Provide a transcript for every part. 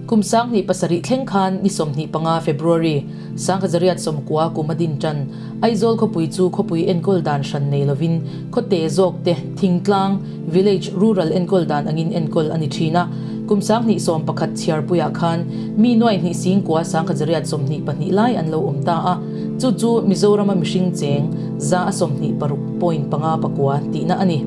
Kum 2007 thleng khan ni 25 February, 1990 kum a din tan. Aizawl khawpui chu khawpui enkawl dan hran nei lovin khawte zawk te thingtlang, village, rural enkawl dan angin enkawl a ni thin a. Kum 2011 chhiarpuiah khan mi nuai hnih singkua 1922 lai an lo awm ta a, chu chu Mizorama mihring cheng 26.59% tihna a ni.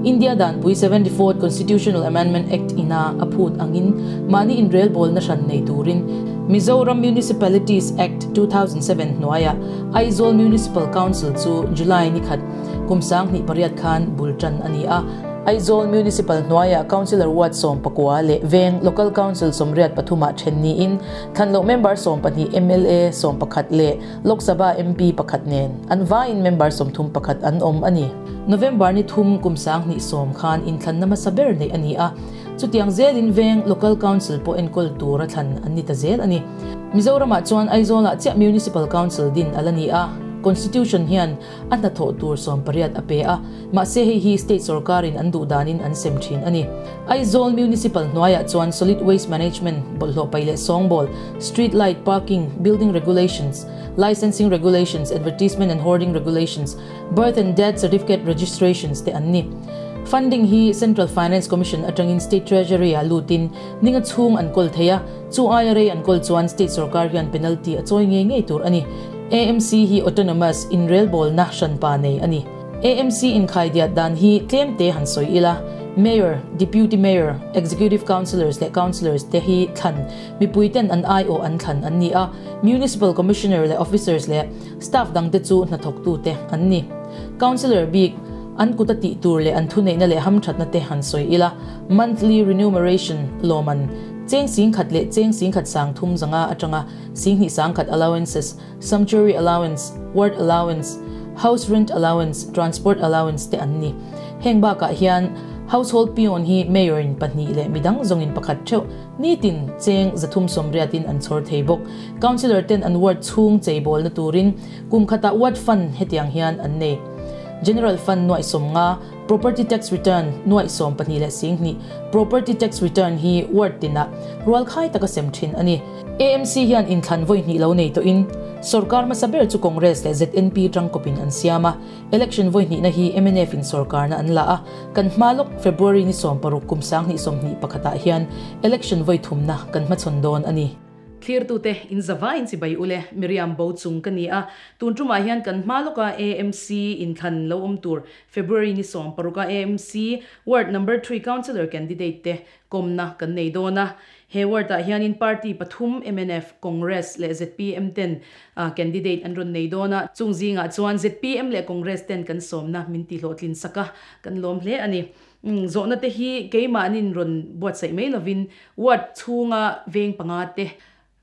India Danpui 74th Constitutional Amendment Act ina a phut angin mahni inrelbawlna hran nei turin Mizoram Municipalities Act 2007 hnuaiah Aizawl Municipal Council chu July ni khat kum 2008 khan bul tan a ni a. Aizawl Municipal hnuaiah Councillor Ward 19 leh Veng Local Council 83 ah then niin thlanloh member 12 mla 11 leh Lok Sabha MP pakhat nen an vaiin member 31 an awm a ni. November ni thum kum 2010 khan inthlanna hmasa ber neih a ni a, chutiang zelin Veng Local Council pawh enkawl tura thlan an ni ta zel a ni. Mizoramah chuan Aizawlah chiah Municipal Council din a la ni a, Constitution hian a hnathawh tur 18 a pe a, mahse hei hi state sorkarin an duh danin an sem thin a ni. Aizawl Municipal hnuaiah chuan Solid Waste Management, bawlhhlawh paih leh sawngbawl, Street Light, Parking, Building Regulations, Licensing Regulations, Advertisement and Hoarding Regulations, Birth and Death Certificate Registrations te an ni. Funding hi Central Finance Commission atangin State Treasury-ah lutin ninga chhung an kawl thei a, chu aia rei an kawl chuan state sorkar hian penalty a chawi ngei ngei tur a ni. AMC hi autonomous, inrelbawlna hranpa nei a ni. AMC inkhaidiat dan hi tlem te han sawi ila, Mayor, Deputy Mayor, Executive Councillors leh Councillors te hi thlan, mipuiten an aiawh an thlan an ni a, Municipal Commissioner leh Officers leh Staff dangte chu hnathawktute an ni. Councillor bik, an kuta tih tur leh an thuneihna leh hamthatna te han sawi ila, Monthly Remuneration lawman cheng 10,000 leh cheng 10,300 atanga 2,200 allowances, sumptuary allowance, ward allowance, house rent allowance, transport allowance te an ni. Heng bakah hian household peon hi mayor in pahnih leh midang zawngin pakhat theuh nitin cheng 380 in an chhawr thei bawk. Councillor ten an ward chhung cheibawlna turin kum khatah ward fund hetiang hian an nei. General fund nuaih 50, property tax return nuaih 12,000, property tax return hi ward tinah rualkhai taka sem thin a ni. AMC hian inthlan vawi hnih lo nei tawhin sorkar hmasa ber chu Congress leh ZNP tangkawpin an siam a, election vawi hnihna hi mnf in sorkarna an la a, kan hma lawk February ni 16 kum 2021 ah hian election vawi thumna kan hmachhawn dawn a ni. Thlirtute in zavaiin chibai ule Miriam Bo chung ka ni a, tun tumah hian kan hma lawka AMC inthlan lo awm tur February ni 16 a AMC Ward Number 3 Councillor Candidate te kawmna kan nei dawn a. He ward ah hianin party pathum mnf, Congress leh zpm ten candidate an rawn nei dawn a, chung zingah chuan zpm leh Congress ten kan sawmna min tihhlawhtlin sak a, kan lawm hle a ni. Zawhna te hi keimahnin rawn buatsaih mai lovin ward chhunga veng panga te,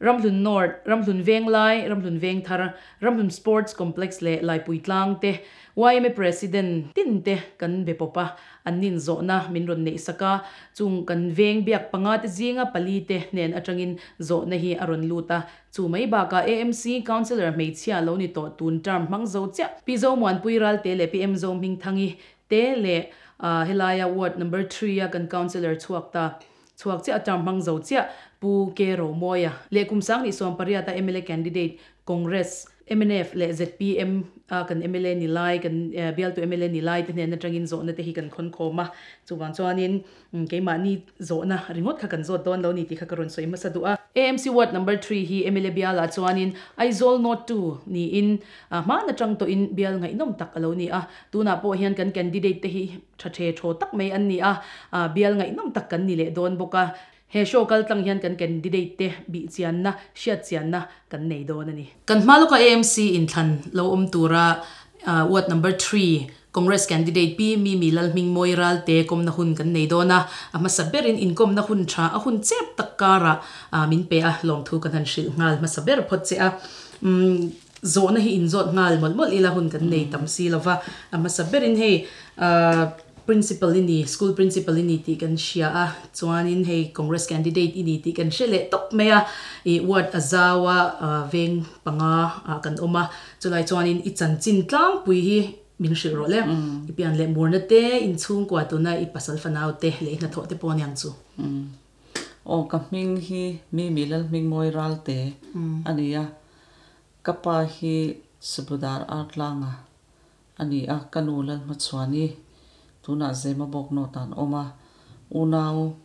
Ramhlun North, Ramhlun Venglai, Ramhlun Vengthar, Ramhlun Sports Complex leh Laipui Tlang te, yma President tin te kan be pawp a, an nin zawhna min rawn neih sak a, chung kan veng biak panga te zinga pali te hnen atangin zawhna hi a rawn lut a, chu mai bakah AMC Councillor hmeichhia lo ni tawh tun term hmang zo chiah Pi Zomuanpui Ralte leh Pi M Zohmingthangi te leh helaia Ward Number 3 a kan Councillor chhuak ta chhuak chiah a term hmang zo chiah Pu K Romawia leh kum 2018 a mla candidate Congress, mnf leh zpm a kan mla ni lai kan bialtu mla ni lai te hnen atangin zawhna te hi kan khawn khawm a, chuvang chuanin keimahni zawhna ringawt kha kan zawt dawn lo ni tih kha ka rawn sawi hmasa duh a. AMC Ward Number 3 hi mla bialah chuanin Aizawl North 2 niin hman atang tawhin bial ngaihnawm tak a lo ni a, tunah pawh hian kan candidate te hi tha the thaw tak mai an ni a, bial ngaihnawm tak kan ni leh dawn bawk a. He show kal tlang hian kan candidate te bih chianna, hriat chianna kan nei dawn a ni. Kan hma lawka AMC inthlan lo awm tura Ward Number 3 Congress candidate Pi Mimi Lalhmingmawi Ralte kawmna hun kan nei dawn a, a hmasa berin inkawmna hun tha a hun chep tak karah min pe a, lawmthu kan han hrilh nghal hmasa ber phawt che a. Zawhna hi inzawt nghal mawlh mawlh ila hun kan nei tam si lova, a hmasa berin hei Principal i ni, school principal i ni tih kan hria a, chuanin hei Congress candidate i ni tih kan hre leh tawp mai a, i ward a zau a, veng panga ah kan awm a, chulai chuanin i chanchin tlangpui hi min hrilh rawh le, i pian leh murna te, inchhungkua tuna i pasal fanau te leh i hnathawh te pawh aniang chu. Aw ka hming hi Mimi Lalhmingmawi Ralte a ni a, ka pa hi Subudar Artlanga a ni a, ka nu Lalhmachhuani tunah Zemabawk North ah an awm a, unau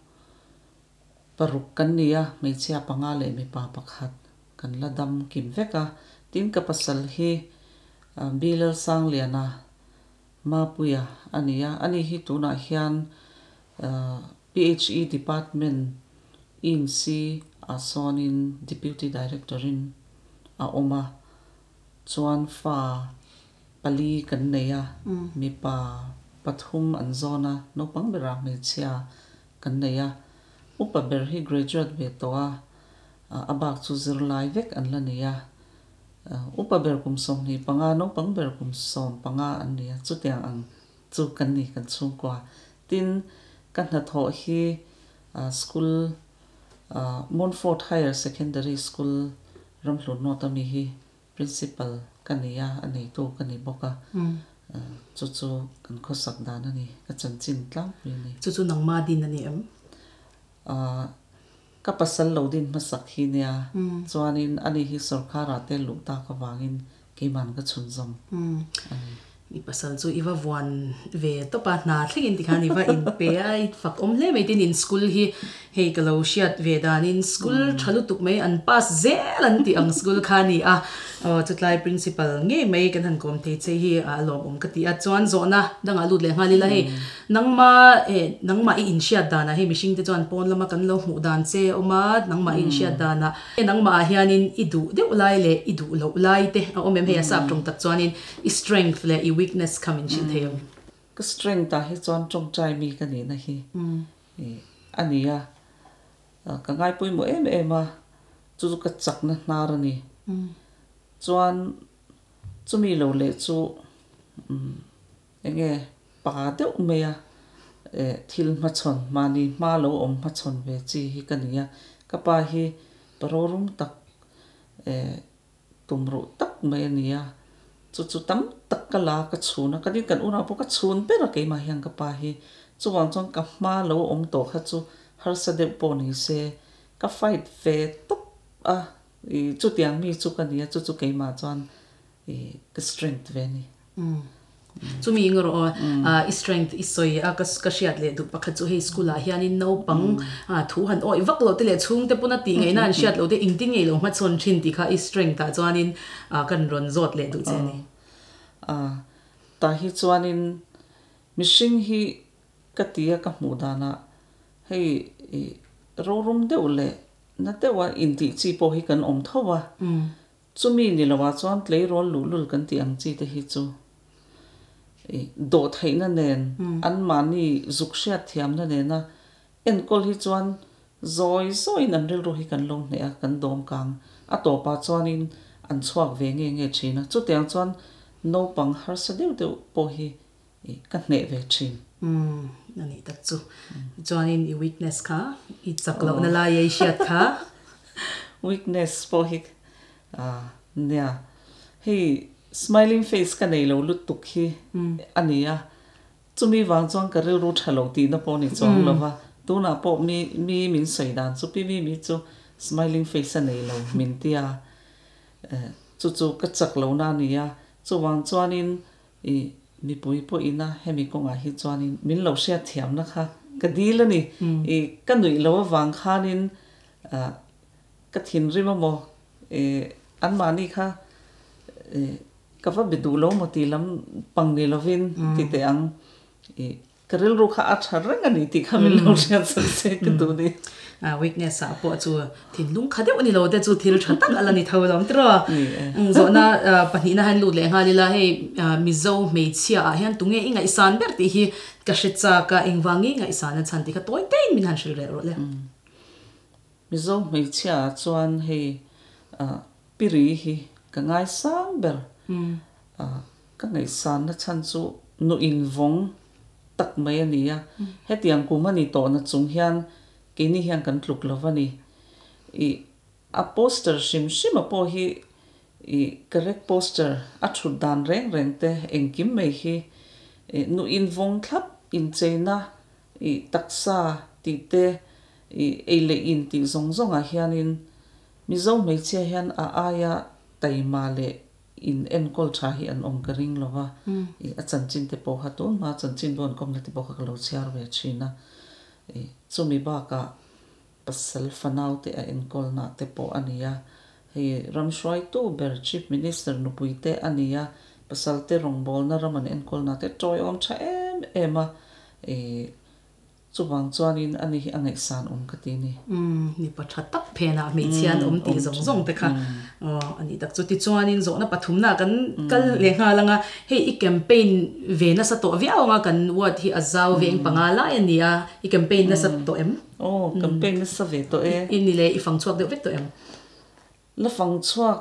paruk kan ni a, hmeichhia panga leh mipa pakhat kan la dam kim vek a, tin ka pasal hi Bi Lalsangliana Mapuia a ni a, ani hi tunah hian PHE Department IMC ah sawnin Deputy Director in a awm a, chuan fa pali kan nei a, mipa pathum an zawn a, naupang berah hmeichhia kan nei a, upa ber hi graduate ve tawh a, a bak chu zirlai vek an la nei a. Upa ber kum 25, naupang ber kum 15 an ni a, chutiang ang chu kan ni kan chhungkua. Tin, ka hnathawh hi school Montfort Higher Secondary School Ramhlun North ami hi Principal ka ni a, a neitu ka ni bawk a, chu chu kan khawsak dan a ni, ka chanchin tlangpui a ni. Chu chu nangma din a ni em? Ka pasal lo din hmasak hi nia, chuanin ani hi sorkharah te luh tak avangin keiman ka chhunzawm a ni. I pasal chu i va vuan ve tawp a, hna thlengin tikhan i va inpe a, i fak awm hle mai tin in school hi hei ka lo hriat ve danin school tha lutuk mai an pass zel an tih ang school kha a ni a, aw chutlai principal ngei mai kan han kawm thei che hi a lawmawm ka ti a, chuan zawhna dangah lut leh nghal ila hei Nangma eh nangmah i inhriat danah hei mihring te chuan pawn lama kan lo hmuh dan che a awm a, nangmah i inhriat danah he nangmah ah hianin i duh deuh lai leh i duh loh lai te a awm em hei a sap tawng tak chuanin i strength leh i weakness kha min hrilh thei ang. Ka strength ah hi chuan tawngtai mi ka nihna hi a ni a, ka ngaipawimawh em em a, chu chu ka chakna hnar a ni. Chuan chumi lo leh chu Enge pa deuh mai a eh thil hmachhawn mahni hma lo awm hmachhawn ve chi hi ka ni a, ka pa hi pa rorum tak eh tum ruh tak mai a ni a, chu chu tam tak ka la ka chhun a, ka din kan unau pawh ka chhun ber a keimah hian ka pa hi, chuvang chuan ka hma lo awm tawh kha chu harsa deuh pawh ni se ka fight ve tawp a, ih chutiang mi chu ka ni a, chu chu keimah chuan ih ka strength ve a ni. Chumi eng erawh aw i strength i sawi a ka hriat leh duh pakhat chu hei school ah hianin naupang thu han awih vak loh te leh chhungte pawn a tih ngaihna an hriat loh te engtin nge i lo hmachhawn thin tih kha i strength ah chuanin kan rawn zawt leh duh che a ni. Tah hi chuanin mihring hi ka ti a ka hmuh danah hei rorum deuh leh na deuha intih chi pawh hi kan awm tho a. Chumi ni loah chuan tleirawl luhlul kan tih ang chi te hi chu i dawhtheihna nen, anmahni zuk hriat thiamna nena enkawl hi chuan zawi zawiin an rilru hi kan lo hneh a, kan dawm kang. A tawpah chuanin an chhuak ve nge nge thin a. Chutiang chuan naupang harsa deuh deuh pawh hi i ka hneh ve thin. Umm a nih tak chu. Chuanin i weakness kha i chak lohna lai a i hriat kha. Weakness pawh hi nia hei smiling face ka nei lo lutuk hi a ni a, chumi vang chuan ka rilru tha lo tihna pawh ni chuang lo va, tunah pawh mi mi min sawi dan chu pi mi mi chu smiling face a nei lo min tia, chu chu ka chak lohna a ni a, chuvang chuanin I mipui pawhin a hemi kawngah hi chuanin min lo hriat thiamna kha ka dil a ni. I ka nuih lo avang khanin ka thinrim a maw, i anmahni kha i ka va be duh lo maw tih lam pang ni lovin ti teh ang. I Ka rilru kha a tha reng a ni tih kha min lo hriat sak se ka duh ni. Weakness ah pawh chu thinlung kha deuh a ni lo te chu thil tha tak a la ni tho lo tiraw. Zawhna pahnihna hian lut leh nghal ila hei Mizo hmeichhia ah hian tunge i ngaihsan ber tih hi ka hre chak a, engvang nge i ngaihsan a chhan tih kha tawi tein min han hrilh reh rawh le. Mizo hmeichhia ah chuan hei Piri hi ka ngaisang ber. Ka ngaihsanna chhan chu nu invawng tak mai a ni a, hetiang kum a ni tawhna chung hian keini hian kan tluk lo va ni. Ih a poster hrim hrim a pawh hi ih correct poster a thut dan reng reng te engkim mai hi ih nu invawng thlap incheina ih taksa tih te I ei leh in tih zawng zawngah hianin Mizo hmeichhia hian a aia taima leh in enkawl tha hi an awm ka ring lo va, i a chanchin te pawh kha tun hma chanchin bu an kawmna te pawh kha ka lo chhiar ve thin a, i chumi bakah pasal fanau te a enkawlna te pawh a ni a, hei ram hruaitu ber Chief Minister nupui te a ni a, pasal te rawngbawlna ram an enkawlna te tawiawm tha em em a, i Chuvang chuanin ani hi a ngaihsan awm ka ti ni. Umm, mipa tha tak phenah hmeichhia an awm tih zawng zawng te kha aw a nih tak chu. Tichuanin zawhna pathumna kan kal leh nghal ang a, hei i campaign ve nasa tawh viau ang a, kan ward hi a zau veng panga lai a ni a, i campaign nasa tawh em? Aw, campaign nasa ve tawh e. I ni le, i fang chhuak deuh vek tawh em? La fang chhuak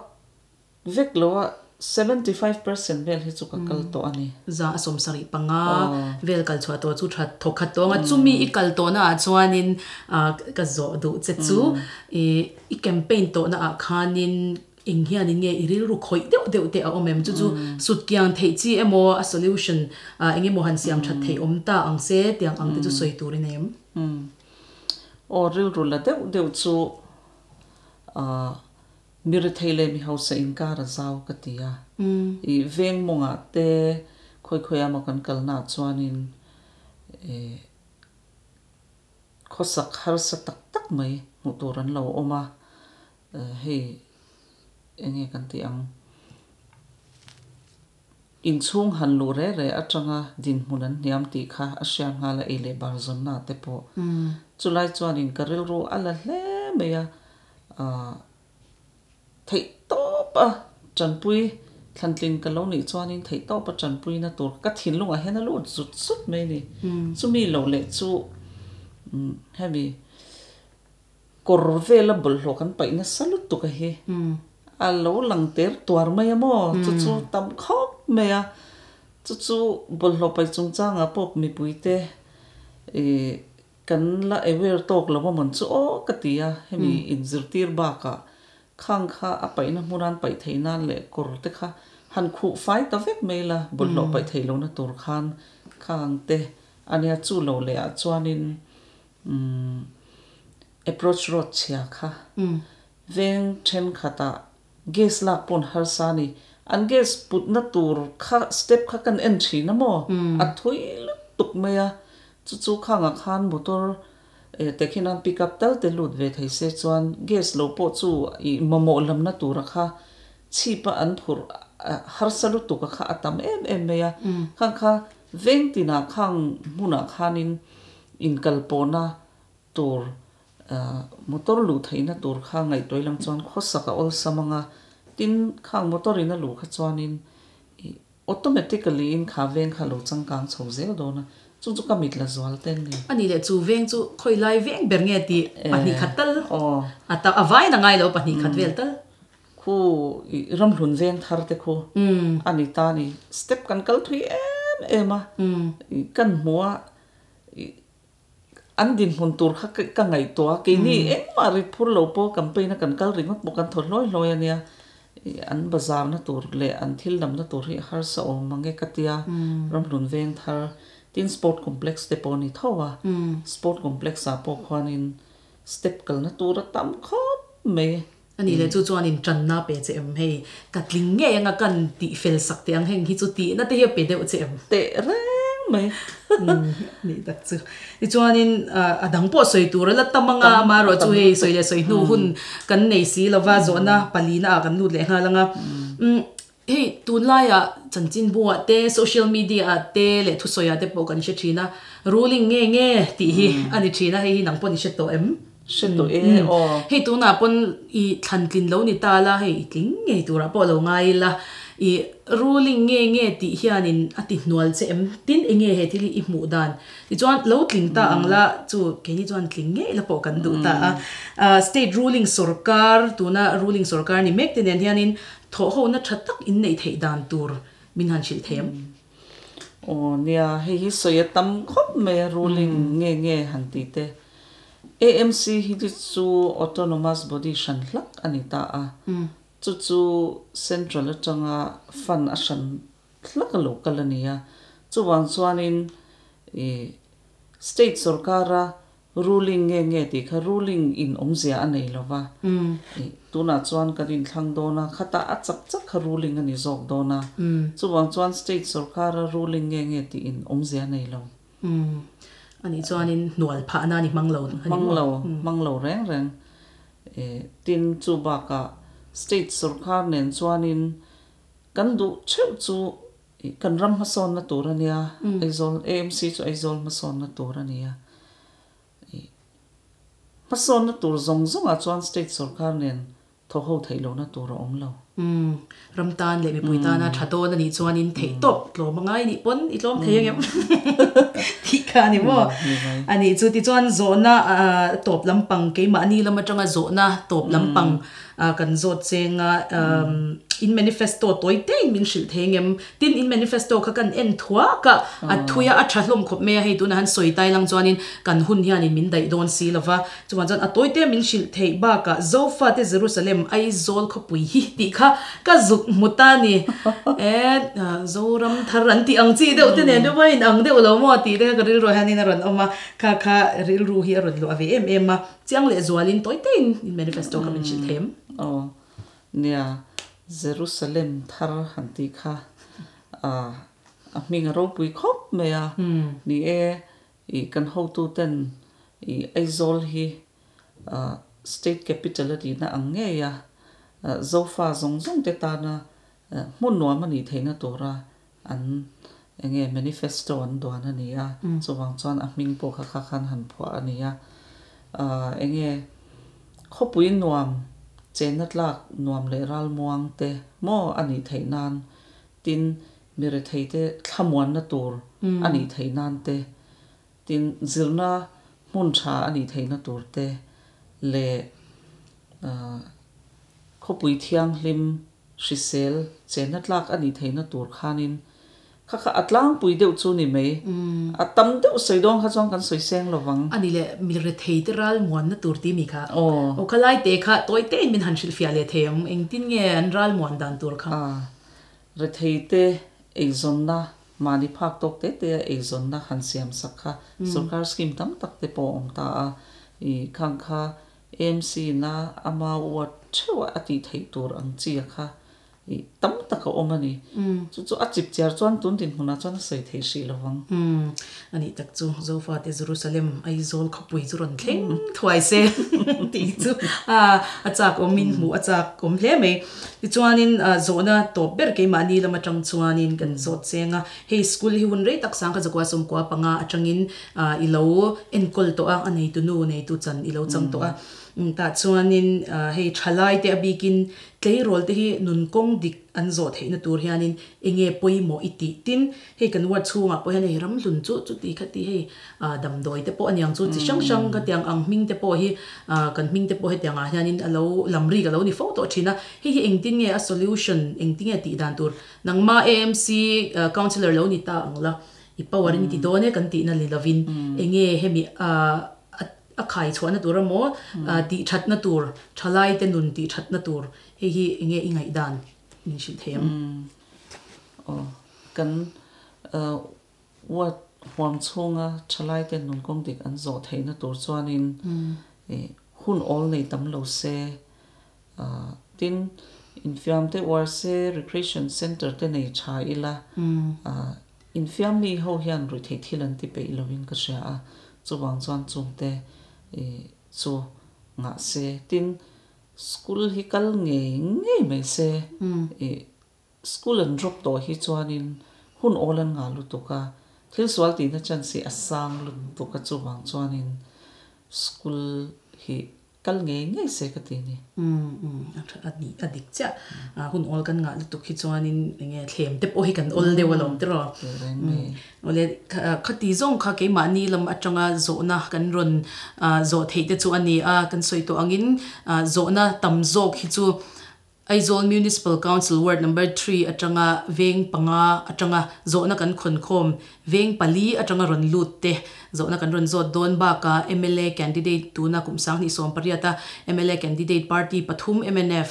Vek lo a, 75% vel hi chu ka kal tawh a ni. Za a 75 vel kal chhuah tawh chu tha thawkhat tawh ang a, chumi i kal tawhna ah chuanin ka zawh duh che chu i campaign tawhna ah khanin eng hianin nge i rilru khawih deuh deuh te a awm em? Chu chu sut kiang theih chi emaw a solution eng emaw han siam that theih awm ta ang se tiang ang te chu sawi tur i nei em? Aw rilru la deuh deuh chu Mi rethei leh mi hausa inkar a zau ka ti a. I veng mawngah te khawi khawi emaw kan kalnaah chuanin khawsak harsa tak tak mai hmuh tur an lo awm a. Hei enge kan tih ang? Inchhung han luh reh reh atanga dinhmun an hniam tih kha a hriat nghal a ei leh bar zawnna te pawh. Chulai chuanin ka rilru a la hle mai a, theih tawp a tanpui thlantlin ka lo nih chuanin theih tawp a tanpuina tur ka thinlungah hian a lut zut zut mai a ni. Chumi loh leh chu hemi Kawr vela bawlhhlawh kan paih nasa lutuk a hi. A lo lang ter tuar mai a maw? Chu chu tam khawp mai a. Chu chu bawlhhlawh paih chungchangah pawh mipuite ih kan la aware tawk lo a mawn chu aw ka ti a. Hemi inzirtir bakah khang kha a paihna hmunan paih theih nan leh kawr te kha han khuh fai ta vek mai la bawlhhlawh paih theih lohna tur khan khang te a nia chu lo leh ah chuanin Umm approach road chhia kha veng thenkhatah gas lak pawn harsa a ni. An gas putna tur kha step kha kan en thin a maw? A thui lutuk mai a, chu chu khangah khan motor tekhin an pick up tal te lut ve thei se chuan gas lo pawh chu ih mamawh lamna tura kha chhipa an phurh harsa lutuk a kha a tam em em mai a. Khang kha veng tinah khang hmunah khanin Inkalpawhna tur motor luh theihna tur kha ngaihtuah ilang chuan khawsak a awlsam ang a, tin khang motor in a luh kha chuanin automatically in kha veng kha lo changkang chho zel dawn a, chu chu ka mit la zual te an ni. A nih leh chu veng chu khawi lai veng ber nge tih pahnih khat tal a ta a vain a ngai lo pahnih khat vel tal. Khu i ramhlun veng thar te khu a ni ta ni step kan kal thui em em a, kan hmu a An dinhmun tur kha ka ngaihtuah a, keini engmah rit phur lo pawh campaign a kan kal ringawt pawh kan thaw hlawi hlawi a nia. An bazar na tur leh an thil lamna tur hi harsa awm ang e ka tia, Ramhlun veng thar tin sport complex te pawh a ni tho a, sport complex ah pawh khuanin step kalna tur a tam khawp mai. A nih leh chu chuanin tanna pe che em hei, ka tling ngei anga kan tih fel sak teh ang heng hi chu tihna te hi a pe deuh che em? Teh reng mai. Nih tak chu. Tichuanin a dang pawh sawi tur a la tam anga amaherawh chu hei sawi leh sawi hnu hun kan nei si lova zawhna palina ah kan lut leh nghal anga. Hei tunlaiah chanchinbuah te, social media ah te leh thusawiah te pawh kan hre thin a, ruling nge nge tih hi a ni thin a, hei hi nang pawh ni hre tawh em? Hre tawh e aw. Hei tunah pawn i thlan tlin lo ni ta la, hei i tling ngei turah pawh lo ngai ila, i ruling nge nge tih hianin a ti hnual che em? Tin enge he thil hi i hmuh dan? Tichuan lo tling ta ang la, chu keini chuan tling ngei la pawh kan duh ta a. State ruling sorkar, tuna ruling sorkar ni mek te nen hianin Thawhhona tha tak in neih theih dan tur min han hrilh thei em? Aw nia, hei hi sawi a tam khawp mai a, ruling nge nge han tih te. AMC hi chu chu autonomous body hran hlak a ni ta a, chu chu central atanga fund a hran hlak a lo kal a ni a. Chuvang chuanin ih state sorkara. Ruling nge nge tih kha ruling in awmzia a nei lova, tunah chuan kan inthlang dawn a, khata a chak chak kha ruling a ni zawk dawn a, chuvang chuan state sorkara ruling nge nge tih in awmzia a nei lo. Anih chuanin hnual phahna a ni hmang lo a ni maw? Hmang lo, hmang lo reng reng. Tin, chu bakah state sorkar nen chuanin kan duh theuh chu Kan ram hmasawnna tur a nia, Aizawl, AMC chu Aizawl hmasawnna tur a nia. Hmasawnna tur zawng zawngah chuan state sorkar nen thaw ho theih lohna tur a awm lo. Umm, ram tan leh mipui tana tha dawn a nih chuanin theih tawp tlawm a ngai nih pawn i tlawm thei angem tih kha a ni maw? A nih chu tichuan zawhna tawp lampang keimahni lam atanga zawhna tawp lampang Kan zawt cheng a, in manifesto tawi tein min hrilh thei ngem? Tin, in manifesto kha kan en thuak a, a thui a, a tha hlawm khawp mai a, hei tunah han sawi tai lang chuanin kan hun hianin min daih dawn si lo va. Chuvang chuan a tawi te min hrilh theih bakah Zofate Jerusalem Aizawl khawpui hi tih kha ka zuk hmu ta ni. E, Zoram thar an tih ang chi deuh te nen te pawh a inang deuh lo maw tih te kha ka rilruah hianin a rawn awm a, kha kha rilru hi a rawn luah ve em em a. Chiang leh zualin tawi teiin in manifesto kha min hrilh thei em? Aw, nia, Jerusalem thar han tih kha a hming a ropui khawp mai a. Ni e, i kan hotuten i Aizawl hi state capital a tihna ang ngei a, Zofa zawng zawng te tana hmun nuam a nih theihna tura An enge manifesto an duan a ni a, chuvang chuan a hming pawh kha kha khan han phuah a ni a. Enge khawpui nuam, chenna tlak nuam leh ralmuang te maw a nih theih nan, tin mi rethei te thlamuanna tur a nih theih nan te, tin zirna hmun tha a nih theihna tur te leh khawpui thianghlim Hrisel chenna tlak a nih theihna tur khanin kha kha a tlangpui deuh chu ni mai. A tam deuh sawi dawn kha chuan kan sawi seng lo vang. A ni leh mi rethei te ral muanna tur ti mi kha. Aw kha lai te kha tawi tein min han hrilhfiah leh thei ang. Engtin nge an ral muan dan tur kha? A rethei te eizawnna mahni phak tawk te te a eizawnna han siam sak kha sorkar scheme tam tak te pawh a awm ta a. I khang kha AMC na ama ward theuh a tih theih tur ang chi a kha ih tam tak a awm a ni. Chu chu a chip chiar chuan tun dinhmunah chuan a sawi theih hrih lo vang. Umm a nih tak chu Zofate Jerusalem Aizawl khawpui chu rawn thleng thuai se tih chu a chak awmin hmuh a chak awm hle mai. Tichuanin zawhna tawp ber keimahni lam atang chuanin kan zawt cheng a, hei school hi hun rei tak sang kha zakua sawmkua panga atangin I lo enkawl tawh a, a neitu nu neitu chan i lo chang tawh a. Tah chuanin hei thalai te a bikin tleirawl te hi nun kawng dik an zawh theihna tur hianin enge pawimawh i tih tin hei kan ward chhungah pawh hian hei ramhlun chu chuti kha ti hei damdawi te pawh aniang chu chi hrang hrang ka tiang ang hming te pawh hi kan hming te pawh hetiang ah hianin a lo lamrik a lo ni fo tawh thin a. Hei hi engtin nge a solution engtin nge tih dan tur nangma AMC councillor lo ni ta ang la. I power in i ti dawn e kan tihna ni lovin enge hemi a khai chhuahna tur emaw tih thatna tur, thalai te nun tih thatna tur hei hi enge i ngaihdan min hrilh thei ang? Aw, kan ward huam chhunga thalai te nun kawng dik an zawh theihna tur chuanin hun awl nei tam lo se Tin, infiam te uar se recreation centre te nei tha ila, infiam mi ho hian ruihtheih thil an ti peih lovin ka hria a, chuvang chuan chungte chu ngah se. Tin, school hi kal ngei ngei mai se, school an drop tawh hi chuanin hun awl an ngah lutuk a, thil sual tihna chance hi a sang lutuk a, chuvang chuanin school hi Kal ngei ngei se ka ti ni. Umm a tha a ni a dik chiah. Hun awl kan ngah lutuk hi chuanin enge thlem te pawh hi kan awl deuh alawm tiraw. Awle khati zawng kha keimahni lam atanga zawhna kan rawn zawh theih te chu a ni a, kan sawi tawh angin zawhna tam zawk hi chu Aizawl Municipal Council Ward Number Three atanga veng panga atanga zawhna kan khawn khawm, veng pali atanga rawn lut te zawhna kan rawn zawt dawn bakah mla candidate tuna kum sanghnih sawm pariata mla candidate party pathum mnf,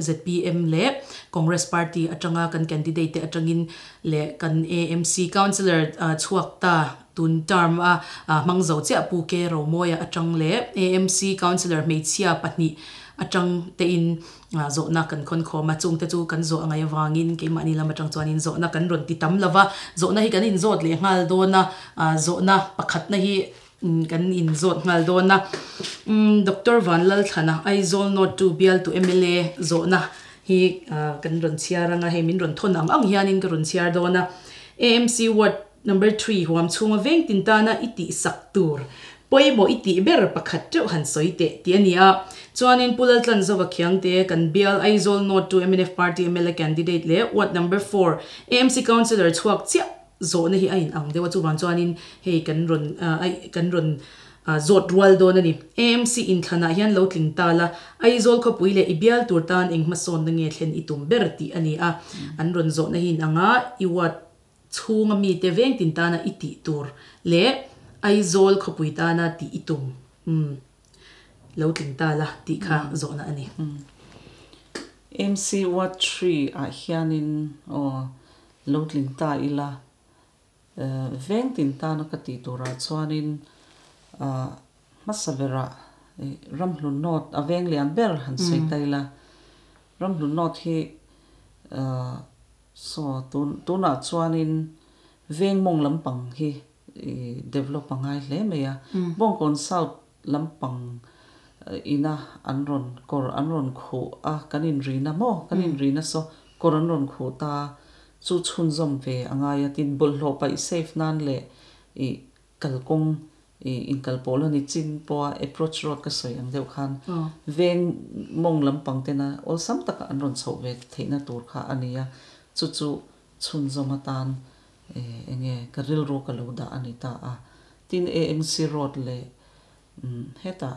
zpm leh Congress party atanga kan candidate te atangin leh kan AMC Councillor chhuak ta. tun term a hmang zo chiah Pu K Romawia atang leh AMC Councillor hmeichhia pahnih atang te in zawhna kan khawn khawm a, chungte chu kan zawh angai avangin keimahni lam atang chuanin zawhna kan rawn ti tam lova, zawhna hi kan inzawt leh nghal dawn a, zawhna pakhatna hi kan inzawt nghal dawn a. Doctor Vanlalthlana, Aizawl North 2 bialtu mla zawhna hi kan rawn chhiar anga hei min rawn thawn ang ang hianin ka rawn chhiar dawn a. AMC Ward Number 3 huam chhunga veng tin tana i tihsak tur pawimawh i tih ber pakhat teuh han sawi teh tih a ni a. Chuanin Pu Laltlanzova Khiangte kan bial Aizawl North 2 mnf Party mla candidate leh Ward Number 4 AMC Councillor chhuak chiah zawhna hi a inang deuh a, chuvang chuanin hei kan rawn kan rawn zawt rual dawn a ni. AMC inthlanah hian lo tling ta la, Aizawl khawpui leh i bial tur tan eng hmasawnna nge thlen i tum ber tih a ni a. An rawn zawhna hi inang a, i ward chhunga mite veng tin tana i tih tur leh Aizawl khawpui tana tih i tum lo tling ta la tih kha zawhna a ni. AMC ward 3 ah hianin aw lo tling ta ila veng tin tana ka tih turah chuanin hmasa berah Ramhlun North a veng lian ber han sawi ta ila, Ramhlun North hi saw tunah chuanin veng mawng lampang hi develop a ngai hle mai a, Bawngkawn South lampang ina an rawn kawr an rawn khuh a, kan inrina maw kan inrina saw kawr an rawn khuh ta chu chhunzawm ve a ngai a, tin bawlhhlawh paih safe nan leh ih kalkawng ih inkalpawh la ni chin pawha approach road ka sawi ang deuh khan veng mawng lampang tena awlsam taka an rawn chhoh ve theihna tur kha a ni a, chu chu chhunzawm atan eng nge ka rilru ka lo dah a ni ta a, tin AMC road leh hetah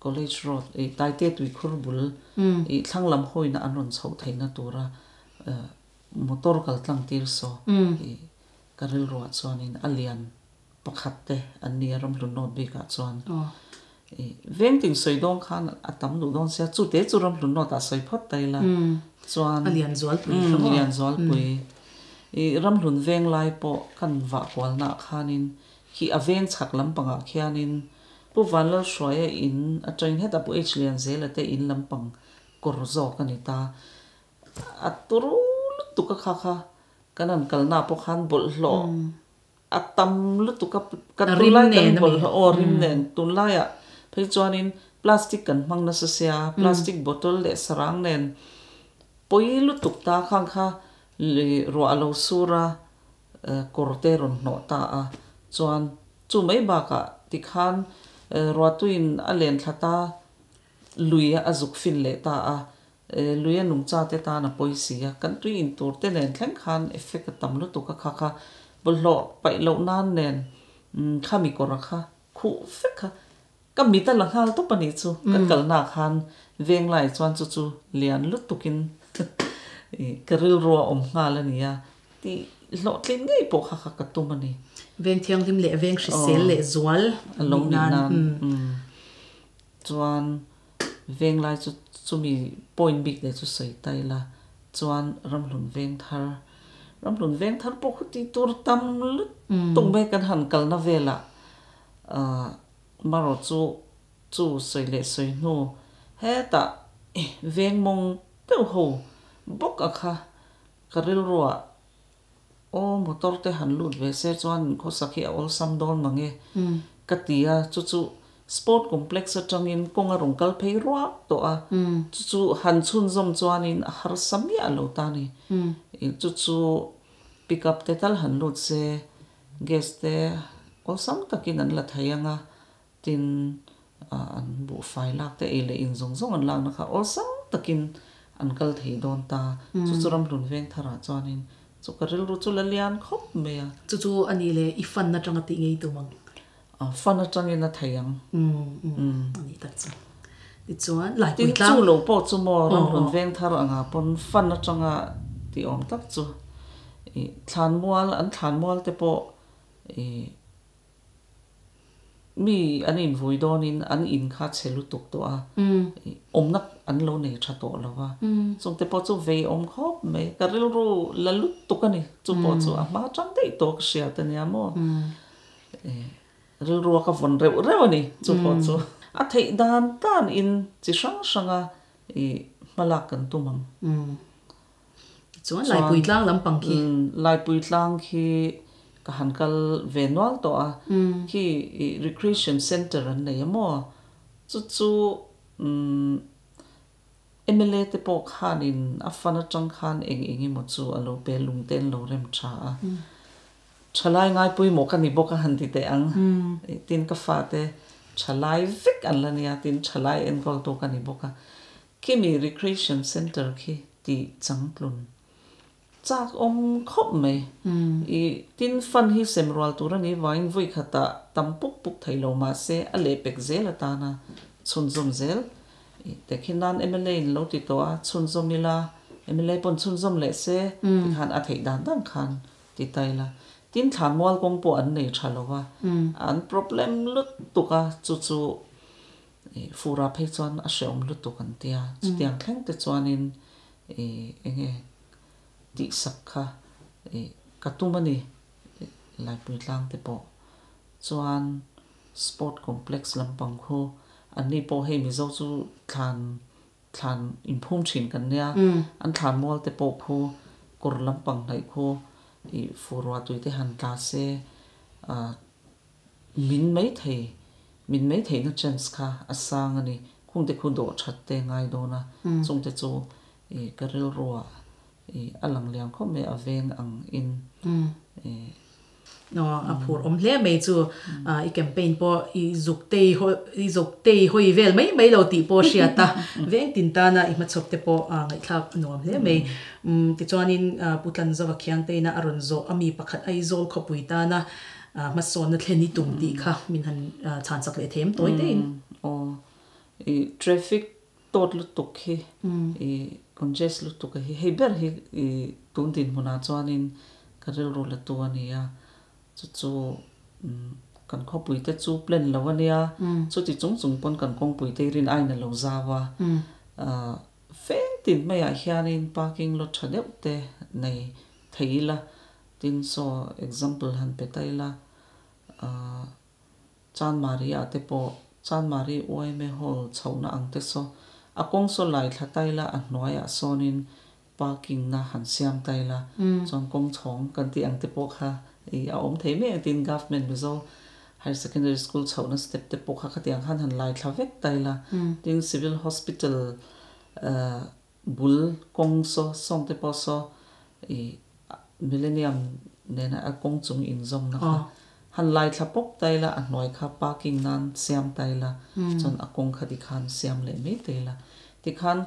College road ih Taite tuikhur bul ih thlang lam hawina an rawn chhoh theihna tura motor kal tlang tir saw ih ka rilruah chuanin a lian pakhat te an ni a Ramhlun North bikah chuan ih veng tin sawi dawn khan a tam duh dawn sia chute chu Ramhlun North ah sawi phawt ta ila chuan a lian zualpui kha maw lian zualpui ih Ramhlun veng lai pawh kan vah kualnaah khanin khi a veng chhak lampangah khianin Pu Vanlalhruaia in atangin hetah Pu H Lianzela te in lampang kawr zawk a ni ta. A turu lutuk a kha kha kan han kalnaah pawh khan bawlhhlawh a tam lutuk a kan tunlai kan bawlhhlawh aw rim nen tunlaiah phei chuanin plastic kan hmang nasa sia plastic bottle leh sarang nen pawi lutuk ta khang kha ruah a lo sur a kawr te rawn hnawh ta a chuan chu mai bakah tikhan ruahtuiin a len thla ta lui a zuk fin leh ta a lui a nungcha te tan a pawi si a kan tui in tur te nen thleng khan effect a tam lutuk a kha kha bawlhhlawh paih loh nan nen khami kawr a kha khuh vek kha ka mit a la nghal tawp a nih chu ka kalnaah khan venglai chuan chu chu lian lutukin ka rilru a awm nghal a ni a tih hlawhtlin ngei pawh kha kha ka tum a ni. Veng thianghlim leh veng hrisel leh zual a lo nih nan chuan venglai chu chumi point bik leh chu sawi ta ila chuan Ramhlun veng thar Ramhlun veng thar pawh khu tih tur tam lutuk mai kan han kalna velah marawh chu chu sawi leh sawi hnu hetah veng mawng deuh ho bawk a kha ka rilruah Aw motor te han lut ve se chuan khawsak hi a awlsam dawn mange ka ti a, chu chu sport complex atangin kawng a rawn kal phei ruak tawh a, chu chu han chhunzawm chuanin a harsa miah lo ta ni. Chu chu pick up te tal han lut se gas te awlsam takin an la thei ang a, tin an buhfai lak te ei leh in zawng zawng an lakna kha awlsam takin an kal thei dawn ta. Chu chu Ramhlun veng tharah chuanin chu ka rilru chu la lian khawp mai a. Chu chu a nih leh i fan atanga tih ngei tum ang? Fan atangin a thei ang. A nih tak chu. Tichuan Laipui tlang. Tin chu lo pawh chu maw Ramhlun veng thar anga pawn fan atanga tih awm tak chu i thlanmual an thlanmual te pawh i Mi an invui dawnin an in kha chhe lutuk tawh a, awmna an lo nei tha tawh lo va. Chungte pawh chu vei awm khawp mai, ka rilru la lutuk a ni. Chu pawh chu a hma tang daih tawh ka hriat a nia maw. Rilrua ka vawn reuh reuh a ni chu pawh chu. A theih dan dan in chi hrang hranga i hmalak kan tum ang. Chuan Laipui tlang lampang khi. Laipui tlang khi ka han kal ve nual tawh a, khi i recreation centre an nei a maw? Chu chu Mla te pawh khanin a fan atang khan eng eng emaw chu a lo pe lung te an lo rem tha a. Thalai ngaipawimawh ka ni bawk a han ti teh ang. Tin ka fate thalai vek an la nia, tin thalai enkawltu ka ni bawk a. Khimi recreation centre khi tih changtlun chak awm khawp mai. I tin fund hi sem rual tur a nih vangin vawi khatah tam puk puk thei lo mahse a lehpek zel atana chhunzawm zel. I tehkhin nan mla in lo ti tawh a, chhunzawm ila mla pawn chhunzawm leh se tikhan a theih dan dan khan ti ta ila. Tin thlanmual kawng pawh an nei tha lo va, an problem lutuk a, chu chu Fura phei chuan a hrehawm lutuk an ti a, chutiang thleng te chuanin eng nge tihsak kha ka tum a ni Laipui tlang te pawh chuan sport complex lampang khu anni pawh hei Mizo chu thlan thlan inphum thin kan nia, an thlan mual te pawh khu kawr lampang hnaih khu furua tui te han tla se Min mai thei, min mai theihna chance kha a sang a ni. Khungte khu dawh that te ngai dawn a, chungte chu i ka rilruah i a lang lian khawp mai, a veng ang in i. Aw, a phur awm hle mai chu i campaign pawh i zuk tei i zuk tei hawi vel mai mai lo tih pawh hriat a, veng tin tana i hmachhawp te pawh ngaihthlak a nuam hle mai. Tichuanin Pu Tlanzova Khiangteina a rawn zawh a mi pakhat Aizawl khawpui tana Hmasawnna thlen i tum tih kha min han chhan chak leh them tawi tein. Aw, i traffic tawt lutuk hi, i congest lutuk hi, hei ber hi i tun dinhmunah chuanin ka rilru la tu a ni a, chu chu kan khawpui te chu plan lo a nia, chuti chung chung pawn kan kawngpui te i rin aiin a lo zau a, feng tin maiah hianin parking lot tha deuh te nei thei ila. Tin saw example han pe ta ila, ahh Chanmari ah te pawh Chanmari yma hall chhohna ang te saw a kawng saw lai thla ta ila a hnuaiah sawnin parking na han siam ta ila chuan kawng chhawng kan tih ang te pawh kha ih a awm thei mai ang tin Government Mizo Higher Secondary School chhohna step te pawh kha khatiang khan han lai thla vek ta ila tin Civil Hospital ahh Bul kawng saw sawng te pawh saw i Millennium nena a kawng chung inzawmna kha han lai thla pawp ta ila a hnuai kha parking nan siam ta ila chuan a kawng kha tikhan siam leh mai ta ila tikhan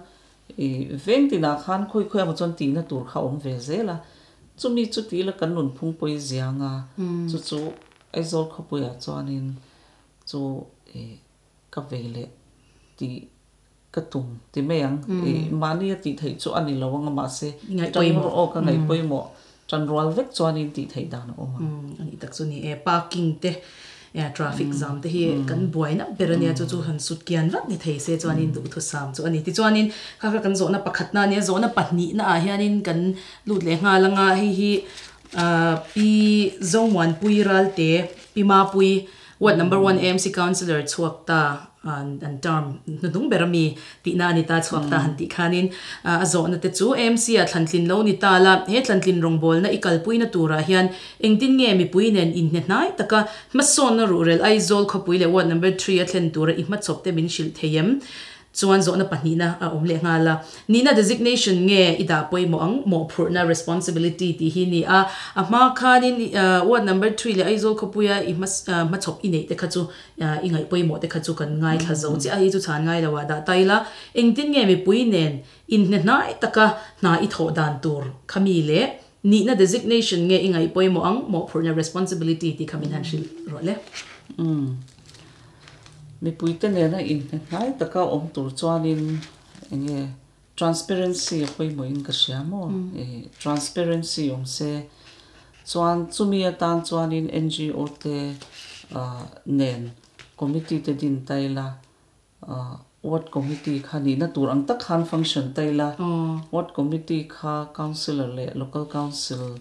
i veng tinah khan khawi khawi emaw chuan tihna tur kha a awm ve zel a chumi chu ti ila kan nunphung pawi ziang a chu chu Aizawl khawpuiah chuanin chu i ka vei leh tih Ka tum ti mai ang. I mahni a tih theih chu a ni lo ang a mahse tan aw ka ngaih pawimawh tan rual vek chuanin tih theih dan a awm ang. A nih tak chu ni e, parking te traffic jam te hi kan buaina ber a nia chu chu han sut kian vat ni thei se chuanin duhthusam chu a ni. Tichuanin kha kha kan zawhna pakhatna a nia, zawhna pahnihna ah hianin kan lut leh nghal ang a, hei hi Pi Zomuanpui Ralte, Pi Mapui, Ward number one AMC councillor chhuak ta an term hnuhnung ber ami tihna a ni ta chhuak ta han tih khanin a zawhna te chu AMC ah thlantlin lo ni ta la he thlantlin rawngbawlna i kalpuina turah hian engtin nge mipui nen inhne hnai taka hmasawnna ruhrel Aizawl khawpui leh ward number 3 a thlen tura i hmachhawp te min hrilh thei em? Chuan zawhna pahnihna a awm leh nghal a. Nihna designation nge i dah pawimawh ang? Mawhphurhna responsibility tih hi ni a. A hma khanin ward number 3 leh Aizawl khawpuia i hmachhawp i neih te kha chu i ngaih pawimawh te kha chu kan ngaithla zo chiah a, hei chu chhan ngai lo ah dah ta ila. Engtin nge mipui nen inhne hnai taka hna i thawh dan tur kha mi leh nihna designation nge i ngaih pawimawh ang? Mawhphurhna responsibility tih kha min han hrilh rawh le. Mipuite nena inhne hnai taka awm tur chuanin eng nge transparency a pawimawhin ka hria maw? Transparency awm se chuan chumi atan chuanin NGO te nen committee te din ta ila ward committee kha nihna tur ang tak khan function ta ila ward committee kha councillor leh local council.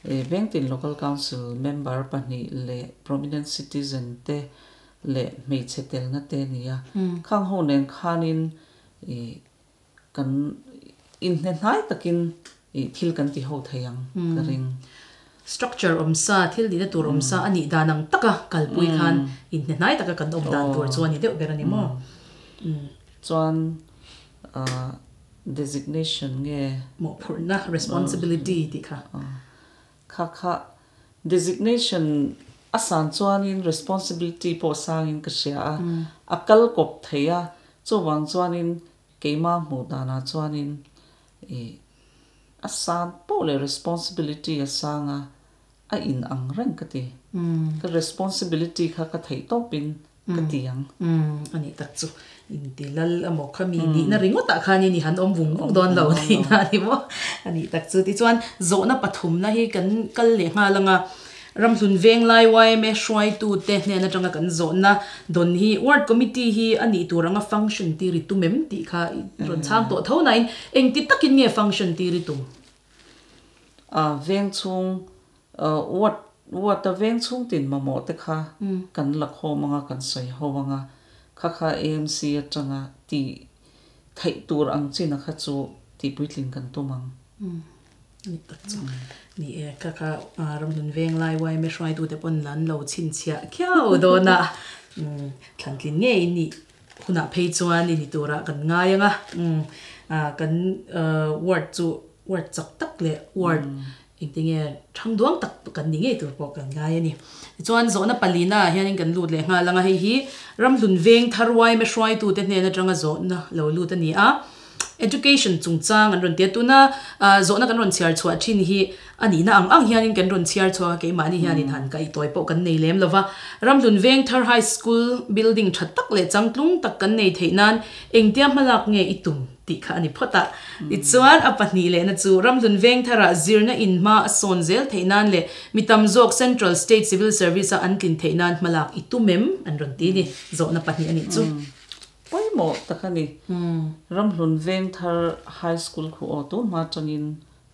Vengtin Local Council member pahnih leh prominent citizen te leh hmeichhe telna te a ni a. Khang ho nen khanin kan inhne hnai takin thil kan ti ho thei ang ka ring. Structure awm sa, thil nihna tur awm sa a nih dan ang taka kalpui khan inhne hnai taka kan awm dan tur chu a ni deuh ber a ni maw? Chuan designation nge? Mawhphurhna, responsibility, tih kha. Kha kha designation a san chuanin responsibility pawh sangin ka hria a, a kal kawp thei a, chuvang chuanin keimah hmuh danah chuanin ih a san poh leh responsibility a sang a, a in ang reng ka ti. Ka responsibility kha ka theih tawpin ka ti ang. Umm a nih tak chu inti lal emaw kha mi nihna ringawtah khanin i han awm vung vung dawn lo tihna a ni maw? A nih tak chu tichuan zawhna pathumna hi kan kal leh nghal ang a, Ramhlun Venglai yma hruaitute hnen atanga kan zawhna dawn hi Ward Committee hi a nih tur anga function tir i tum em tih kha i rawn chhang tawh tho nain engti takin nge function tir i tum? A veng chhung Ward Ward a veng chhung tin mamawh te kha kan la khawm anga kan sawi ho anga kha kha AMC atanga tih theih tur ang chin a kha chu tih puitling kan tum ang. Ni tak chu ni e, kha kha Ramhlun Venglai yma hruaitute pawn an lo chhinchhiah khiau dawn a, thlantlin ngei nih hunah phei chuan i ni turah kan ngai ang a, kan ward chu ward chak tak leh ward engtinge thangduang tak kan ni ngei tur pawh kan ngai a ni. Tichuan zawhna palina ah hianin kan lut leh nghal ang a, hei hi Ramhlun Veng thar yma hruaitute hnen atanga zawhna lo lut a ni a. Education chungchang an rawn ti a, tuna zawhna kan rawn chhiar chhuah thin hi a nihna ang ang hianin kan rawn chhiar chhuak a, keimahni hianin han kaihtawi pawh kan nei lem lova. Ramhlun Vengthar High School building tha tak leh changtlung tak kan nei theih nan engtia hmalak nge i tum tih kha a ni phawt a. Tichuan a pahnih lehna chu Ramhlun Vengthara zirna in hma a sawn zel theih nan leh mi tam zawk Central State Civil Service a an tlin theih nan hmalak i tum em an rawn ti ni. Zawhna pahnih a nih chu. Pawimawh tak a ni. Ramhlun Vengthar High School khu aw tun hma atangin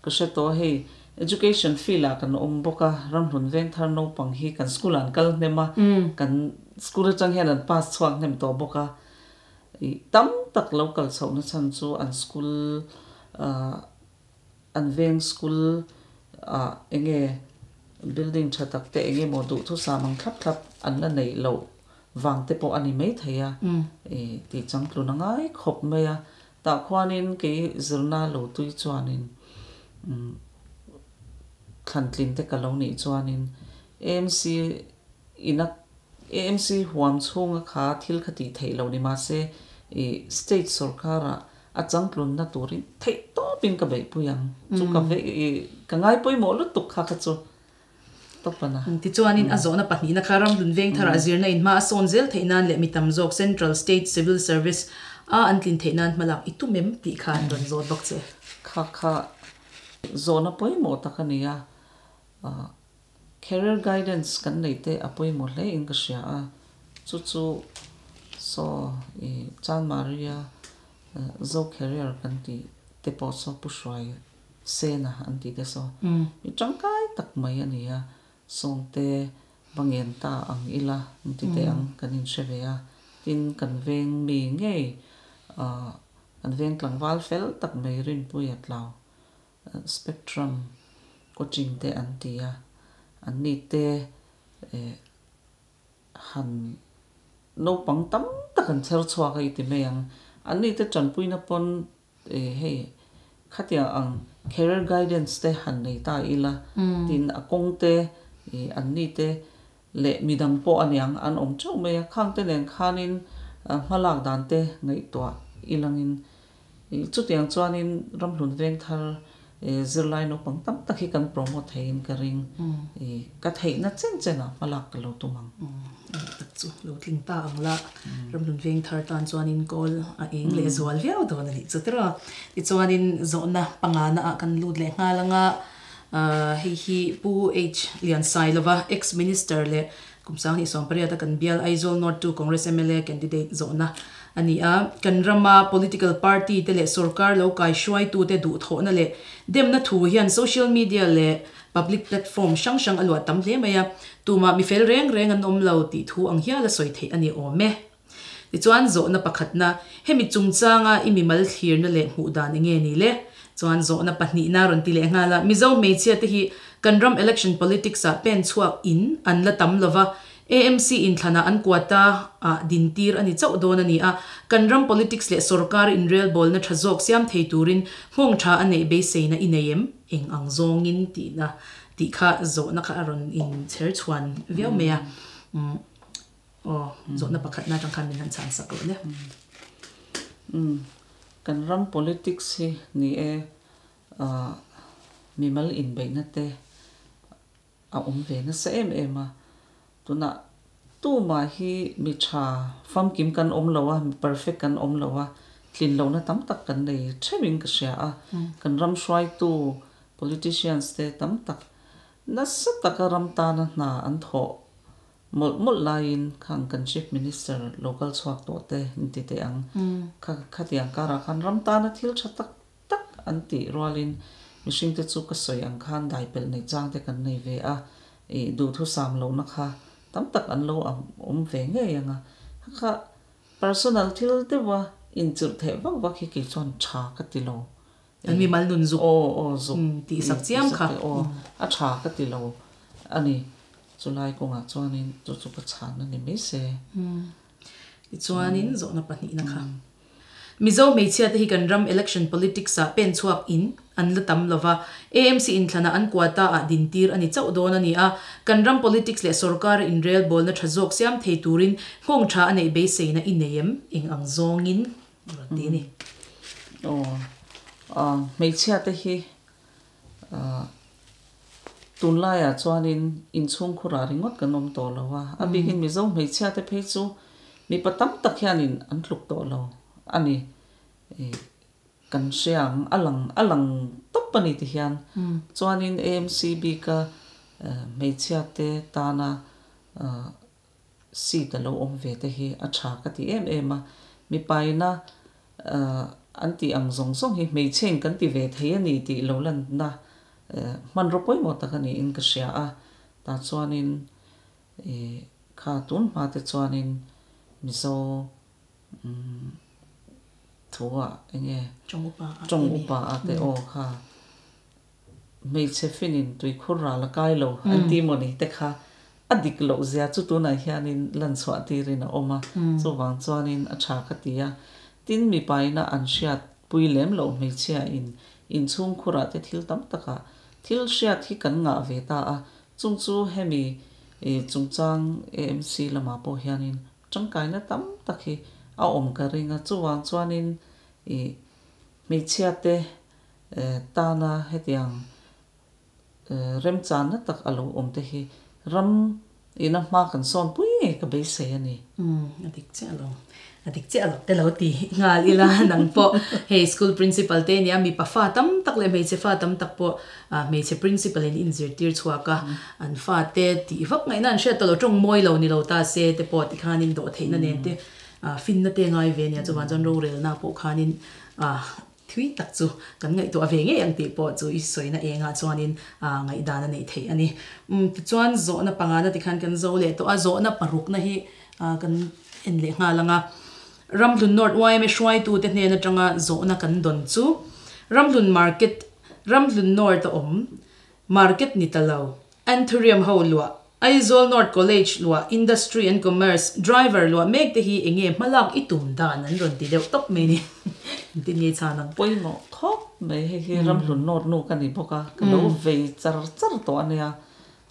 ka hre tawh a, hei Education field ah kan awm bawk a, Ramhlun Vengthar naupang hi kan school ah an kal hnem a, kan school atang hian an pass chhuak hnem tawh bawk a, ih tam tak lo kal chhohna chhan chu an school ah an veng school ah enge building tha tak te enge maw duhthusam ang thlap thlap an la neih loh vang te pawh a ni mai thei a, i tih changtlun a ngai khawp mai a, tah khuanin kei zirna lo tui chuanin thlantlin te ka lo nih chuanin AMC ina AMC huam chhunga kha thil kha tih theih loh ni mahse i state sorkara a changtlunna turin theih tawpin ka beihpui ang chu ka vei i ka ngai pawimawh lutuk kha kha chu. Tawpana. Tichuanin a zawhna pahnihna kha Ramhlun Vengtharah zirna in hma a sawn zel theih nan leh mi tam zawk Central State Civil Service a an tlin theih nan hmalak i tum em tih kha an rawn zawt bawk che. Kha kha zawhna pawimawh tak a ni a, career guidance kan neih te a pawimawh hle in ka hria a, chu chu saw i Chanmaria Zo Career kan tih te pawh saw Pu Hruai Sena an tih te saw mi tangkai tak mai a ni a, Sawngte va ngen ta ang ila an ti teh ang kan inhre ve a, tin kan veng mi ngei kan veng tlangval fel tak mai Rinpuia tlau Spectrum coaching te an ti a, an ni te han naupang tam tak an chher chhuak a i ti mai ang, an ni te tanpuina pawn Hei, khatiang ang career guidance te han nei ta ila, tin a kawng te, an ni te leh midang pawh a niang an awm teuh mai a, khang te nen khanin hmalak dan te ngaihtuah ilangin chutiang chuanin Ramhlun Vengthar zirlai naupang tam tak hi kan promote theiin ka ring. Ka theihna chen chenah hmalak ka lo tum ang. Tak chu lo tling ta ang la, Ramhlun veng thar tan chuanin kawl a eng leh zual viau dawn a nih chu tiraw. Tichuanin zawhna pangana ah kan lut leh nghal ang a, hei hi Pu H Liansailova, ex-Minister leh kum 2018 a kan bial Aizawl North 2 Congress mla candidate zawhna a ni a. Kan rama political party te leh sorkar lo kaihruaitute duhthawhna leh demna thu hian social media leh public platform hrang hrang a luah tam hle mai a. Tumah mi fel reng reng an awm lo tih thu ang hial a sawi theih a ni awm e. Tichuan zawhna pakhatna, hemi chungchanga i mimal thlirna leh hmuh dan enge ni le? Chuan zawhna pahnihna rawn ti leh nghal a, Mizo hmeichhia te hi kan ram election politics ah pen chhuak in an la tam lova, AMC inthlanah an quota ah dintir a ni chauh dawn a ni a, kan ram politics leh sorkar inrelbawlna tha zawk siam thei turin nghawng tha a neih beiseina i nei em? Eng ang zawngin tihna tih kha zawhna kha a rawn inchher chhuan viau mai a. Aw, zawhna pakhatna atang khan min han chhan sak rawh le. Umm, kan ram politics hi ni e, ah, mimal inbeihna te a awm ve nasa em em a. Tunah tumah hi mi tha famkim kan awm lo a, mi perfect kan awm lo a, tlin lohna tam tak kan nei theuhin ka hria a. Kan ram hruaitu politicians te tam tak nasa taka ram tana hna an thawh Mawlh mawlh laiin khang kan Chief Minister lo kal chhuak tawh te in ti teh ang. Kha khatiang karah khan ram tana thil tha tak tak an tih rualin mihringte chu ka sawi ang khan daipelh neih chang te kan nei ve a, ih duhthusam lohna kha tam tak an lo awm ve ngei ang a. Kha personal thil deuha inchilh theh vak vak hi kei chuan tha ka ti lo. An mi mal nun zuk. Aw aw zuk. Tih sak chiam kha. Aw a tha ka ti lo a ni. Chulai kawngah chuanin chu chu ka chhan a ni mai se. Tichuanin zawhna pahnihna kha. Mizo hmeichhia te hi kan ram election politics ah pen chhuak in an la tam lova, AMC inthlana an quota ah dintir a ni chauh dawn a ni a, kan ram politics leh sorkar a inrelbawlna tha zawk siam thei turin nghawng tha a neih beiseina i nei em? Eng ang zawngin? Rawn ti a ni. Aw, hmeichhia te hi tunlaiah chuanin inchhungkhurah ringawt kan awm tawh lo a, a bikin Mizo hmeichhia te phei chu mipa tam tak hianin an tluk tawh lo a ni. Kan hria ang, a lang a lang tawp a ni ti hian. Chuanin AMC bika hmeichhia te tana seat a lo awm ve te hi a tha ka ti em em a, mipaina an tih ang zawng zawng hi hmeichhe in kan ti ve thei a ni tih lo lanna hmanraw pawimawh tak a niin ka hria a, tah chuanin ih kha tun hma te chuanin Mizo thuah enge tawng upa a te aw kha. Hmeichhe finin tuikhur ral a kai lo an ti maw ni te kha a dik loh zia chu tunah hianin lan chhuah tirin a awm a, chuvang chuanin a tha ka ti a. Tin, mipaina an hriat pui lem loh hmeichhia in inchhungkhurah te thil tam takah thil hriat hi kan ngah ve ta a, chung chu hemi chungchang AMC lamah pawh hianin tangkaina tam tak hi a awm ka ring a, chuvang chuanin hmeichhia te Tana hetiang remchanna tak a lo awm te hi ram ina hma kan sawn pui ngei ka beisei a ni. Umm a dik chiah lo, a dik chiah lo te lo ti nghal ila nang pawh hei school principal te nia mipa fa tam tak leh hmeichhe fa tam tak pawh hmeichhe principal in inzirtir chhuak a an fa te tih vak ngaihna an hriat tawh lo tawng mawi lo ni lo ta se te pawh tikhanin dawh theihna nen te finna te ngai ve nia chuvan chuan rorelna pawh khanin Thui tak chu kan ngaihtuah ve ngei ang tih pawh chu i sawina engah chuanin ngaihdan a neih theih a ni. Umm tichuan zawhna pangana tikhan kan zo leh tawh a, zawhna parukna hi kan en leh nghal ang a. Ramhlun North yma hruaitute hnen atanga zawhna kan dawn chu Ramhlun Market, Ramhlun North a awm, Market ni ta lo, Anthurium ho luah, Aizawl North College luah, Industry and Commerce driver luah mek te hi enge hmalak i tum dan an rawn ti deuh tawp mai ni. Engtin nge i chhan ang? Pawimawh khawp mai, hei hi Ramhlun North nu ka ni bawk a, ka lo vei char char tawh a nia,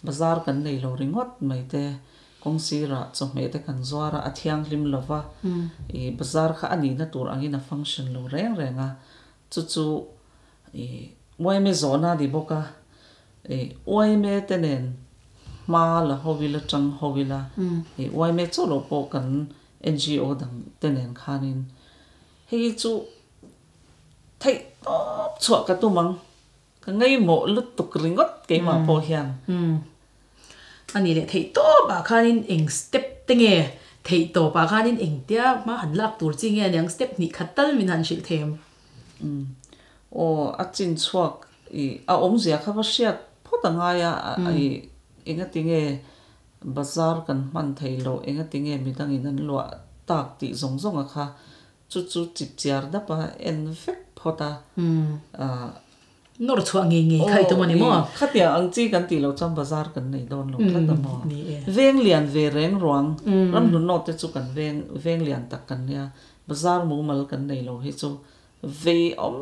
bazar kan nei lo ringawt mai te, kawng sirah chawhmeh te kan zuar a, a thianghlim lo va, ih bazar kha a nihna tur angin a function lo reng reng a, chu chu ih yma zawhna a ni bawk a. Yma te nen hma la ho ila tang ho ila yma chaw loh pawh kan NGO dang te nen khanin hei chu theih tawp chhuah ka tum ang ka ngaihmawh lutuk ringawt keimah pawh hian. A nih leh theih tawp ah khanin eng step te nge Theih tawpah khanin engtia hma han lak tur chi nge aniang step hnih khat tal min han hrilh them. Umm. Aw, a chin chhuak i a awmzia kha va hriat phawt a ngai a, i engatinge bazar kan hman thei loh, engatinge midangin an luah tak tih zawng zawng a kha chu chu chip chiar dap a en vek phawt a. Nawr chhuah ngei ngei kha i tum a ni maw? Khatiang ang chi kan tih loh chuan bazar kan nei dawn lo tlat a maw? Veng lian ve reng ruang, ramhlun nawt te chu kan veng veng lian tak kan nia, bazar mumal kan nei lo hi chu vei awm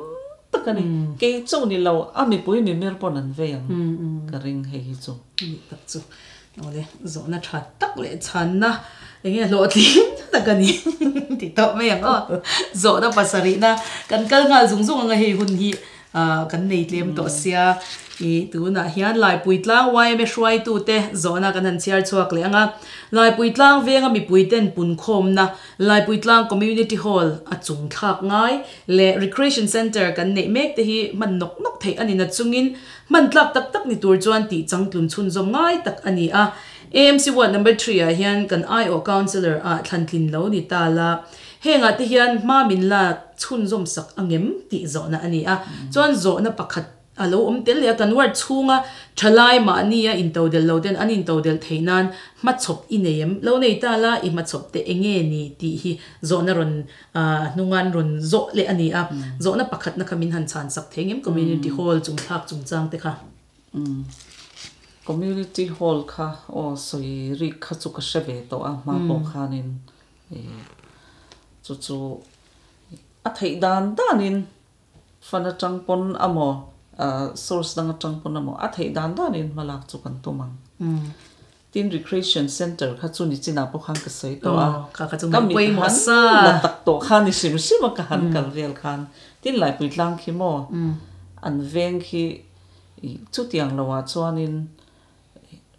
tak a ni. Kei chauh ni lo, a mipui mimir pawn an vei ang ka ring hei hi chu. Ni tak chu. Awle, zawhna tha tak leh chhanna eng nge hlawhtling tak a ni ti tawh mai ang aw. Zawhna pasarihna kan kal nghal zung zung anga hei hun hi kan nei tlem tawh sia. I tunah hian Laipui tlang yma hruaitute zawhna kan han chhiar chhuak leh ang a. Laipui tlang venga mipui ten punkhawmna Laipui tlang Community Hall a chung thlak ngai leh Recreation Centre kan neih mek te hi hman nawk nawk theih a ni na chungin Hman tlak tak tak ni tur chuan tih changtlun chhunzawm ngai tak a ni a. AMC Ward Number Three ah hian kan aiawh Councillor ah thlantlin lo ni ta la, hengah te hian hma min la chhunzawm sak angem tih zawhna a ni a. Chuan zawhna pakhat a lo awm tel leh a, kan ward chhunga thalai mahnia intodelh lo ten an intodelh theih nan hmachhawp i nei em? Lo nei ta la, i hmachhawp te enge ni tih hi zawhna rawn A hnungan rawn zawh leh a ni a, zawhna pakhatna kha min han chhan sak thei ngem Community Hall chungthlak chungchang te kha. Community Hall kha aw sawi rik kha chu ka hre ve tawh a, hma pawh khanin chu chu a theih dan danin Fund atang pawn amaw, source dang atang pawn amaw, a theih dan danin hma lak chu kan tum ang. Tin Recreation Centre kha chu nichinah pawh khan ka sawi tawh a, ka mit han la tak tawh kha ni hrim hrim a ka han kal vel khan. Tin Laipui tlang khi maw, an veng khi chutiang loah chuanin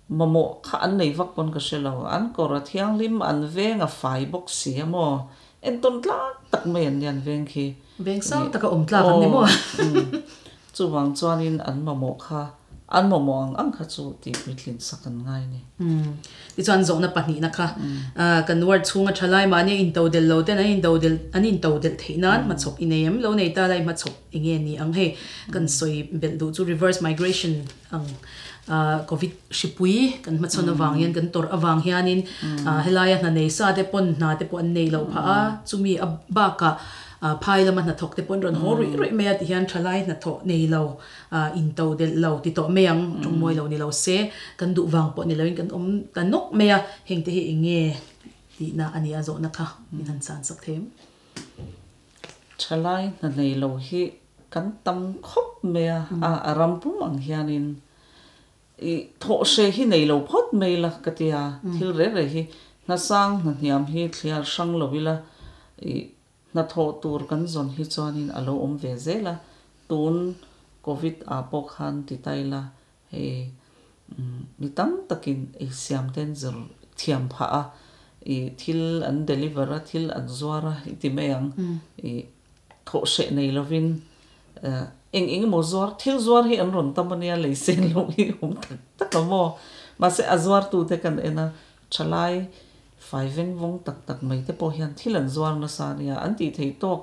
mamawh kha an nei vak pawn ka hre lo. An kawr a thianghlim, an veng a fai bawk si a maw, entawn tlak tak mai an ni an veng khi. Veng sang taka awm tlak an ni maw? Chuvang chuanin an mamawh kha An mamawh ang ang kha chu tih puitlin sak an ngai ni. Umm. Tichuan zawhna pahnihna kha kan ward chhunga thalai mahni a intodelh lo ten an intodelh an intodelh theih nan hmachhawp i nei em? Lo nei ta lai hmachhawp eng nge ni ang hei kan sawi belh duh chu reverse migration ang covid hripui kan hmachhawn avang hian kan tawrh avang hianin helaia hna nei sa te pawn hna te pawh an nei loh phah a chumi a bakah phai lama hnathawk te pawh an rawn haw ruih ruih mai a tihian thalai hnathawh nei lo In to delh lo ti tawh mai ang, tawng mawi lo ni lo se, kan duh vang pawh ni loin kan awm ta nawk mai a, heng te hi eng nge tihna a nia zawhna kha min han chhan sak thei em? Thalai hna nei lo hi kan tam khawp mai a, a ram pum ang hianin i thawh hre hi nei lo phawt mai la ka ti a, thil reh reh hi hna sang hna hniam hi thliar hrang lo ila i Hnathawh tur kan zawn hi chuanin a lo awm ve zel a, tun Covid ah pawh khan ti ta ila hei mi tam takin ei siam te an zir thiam phah a, i thil an deliver a, thil an zuar a i ti mai ang, i thawh hreh nei lovin eng eng emaw zuar, thil zuar hi an rawn tam a nia lei sen loh hi awm tak tak a maw, mahse a zuartute kan en a, thalai Fai veng vawng tak tak mai te pawh hian thil an zuar nasa a nia, an tih theih tawk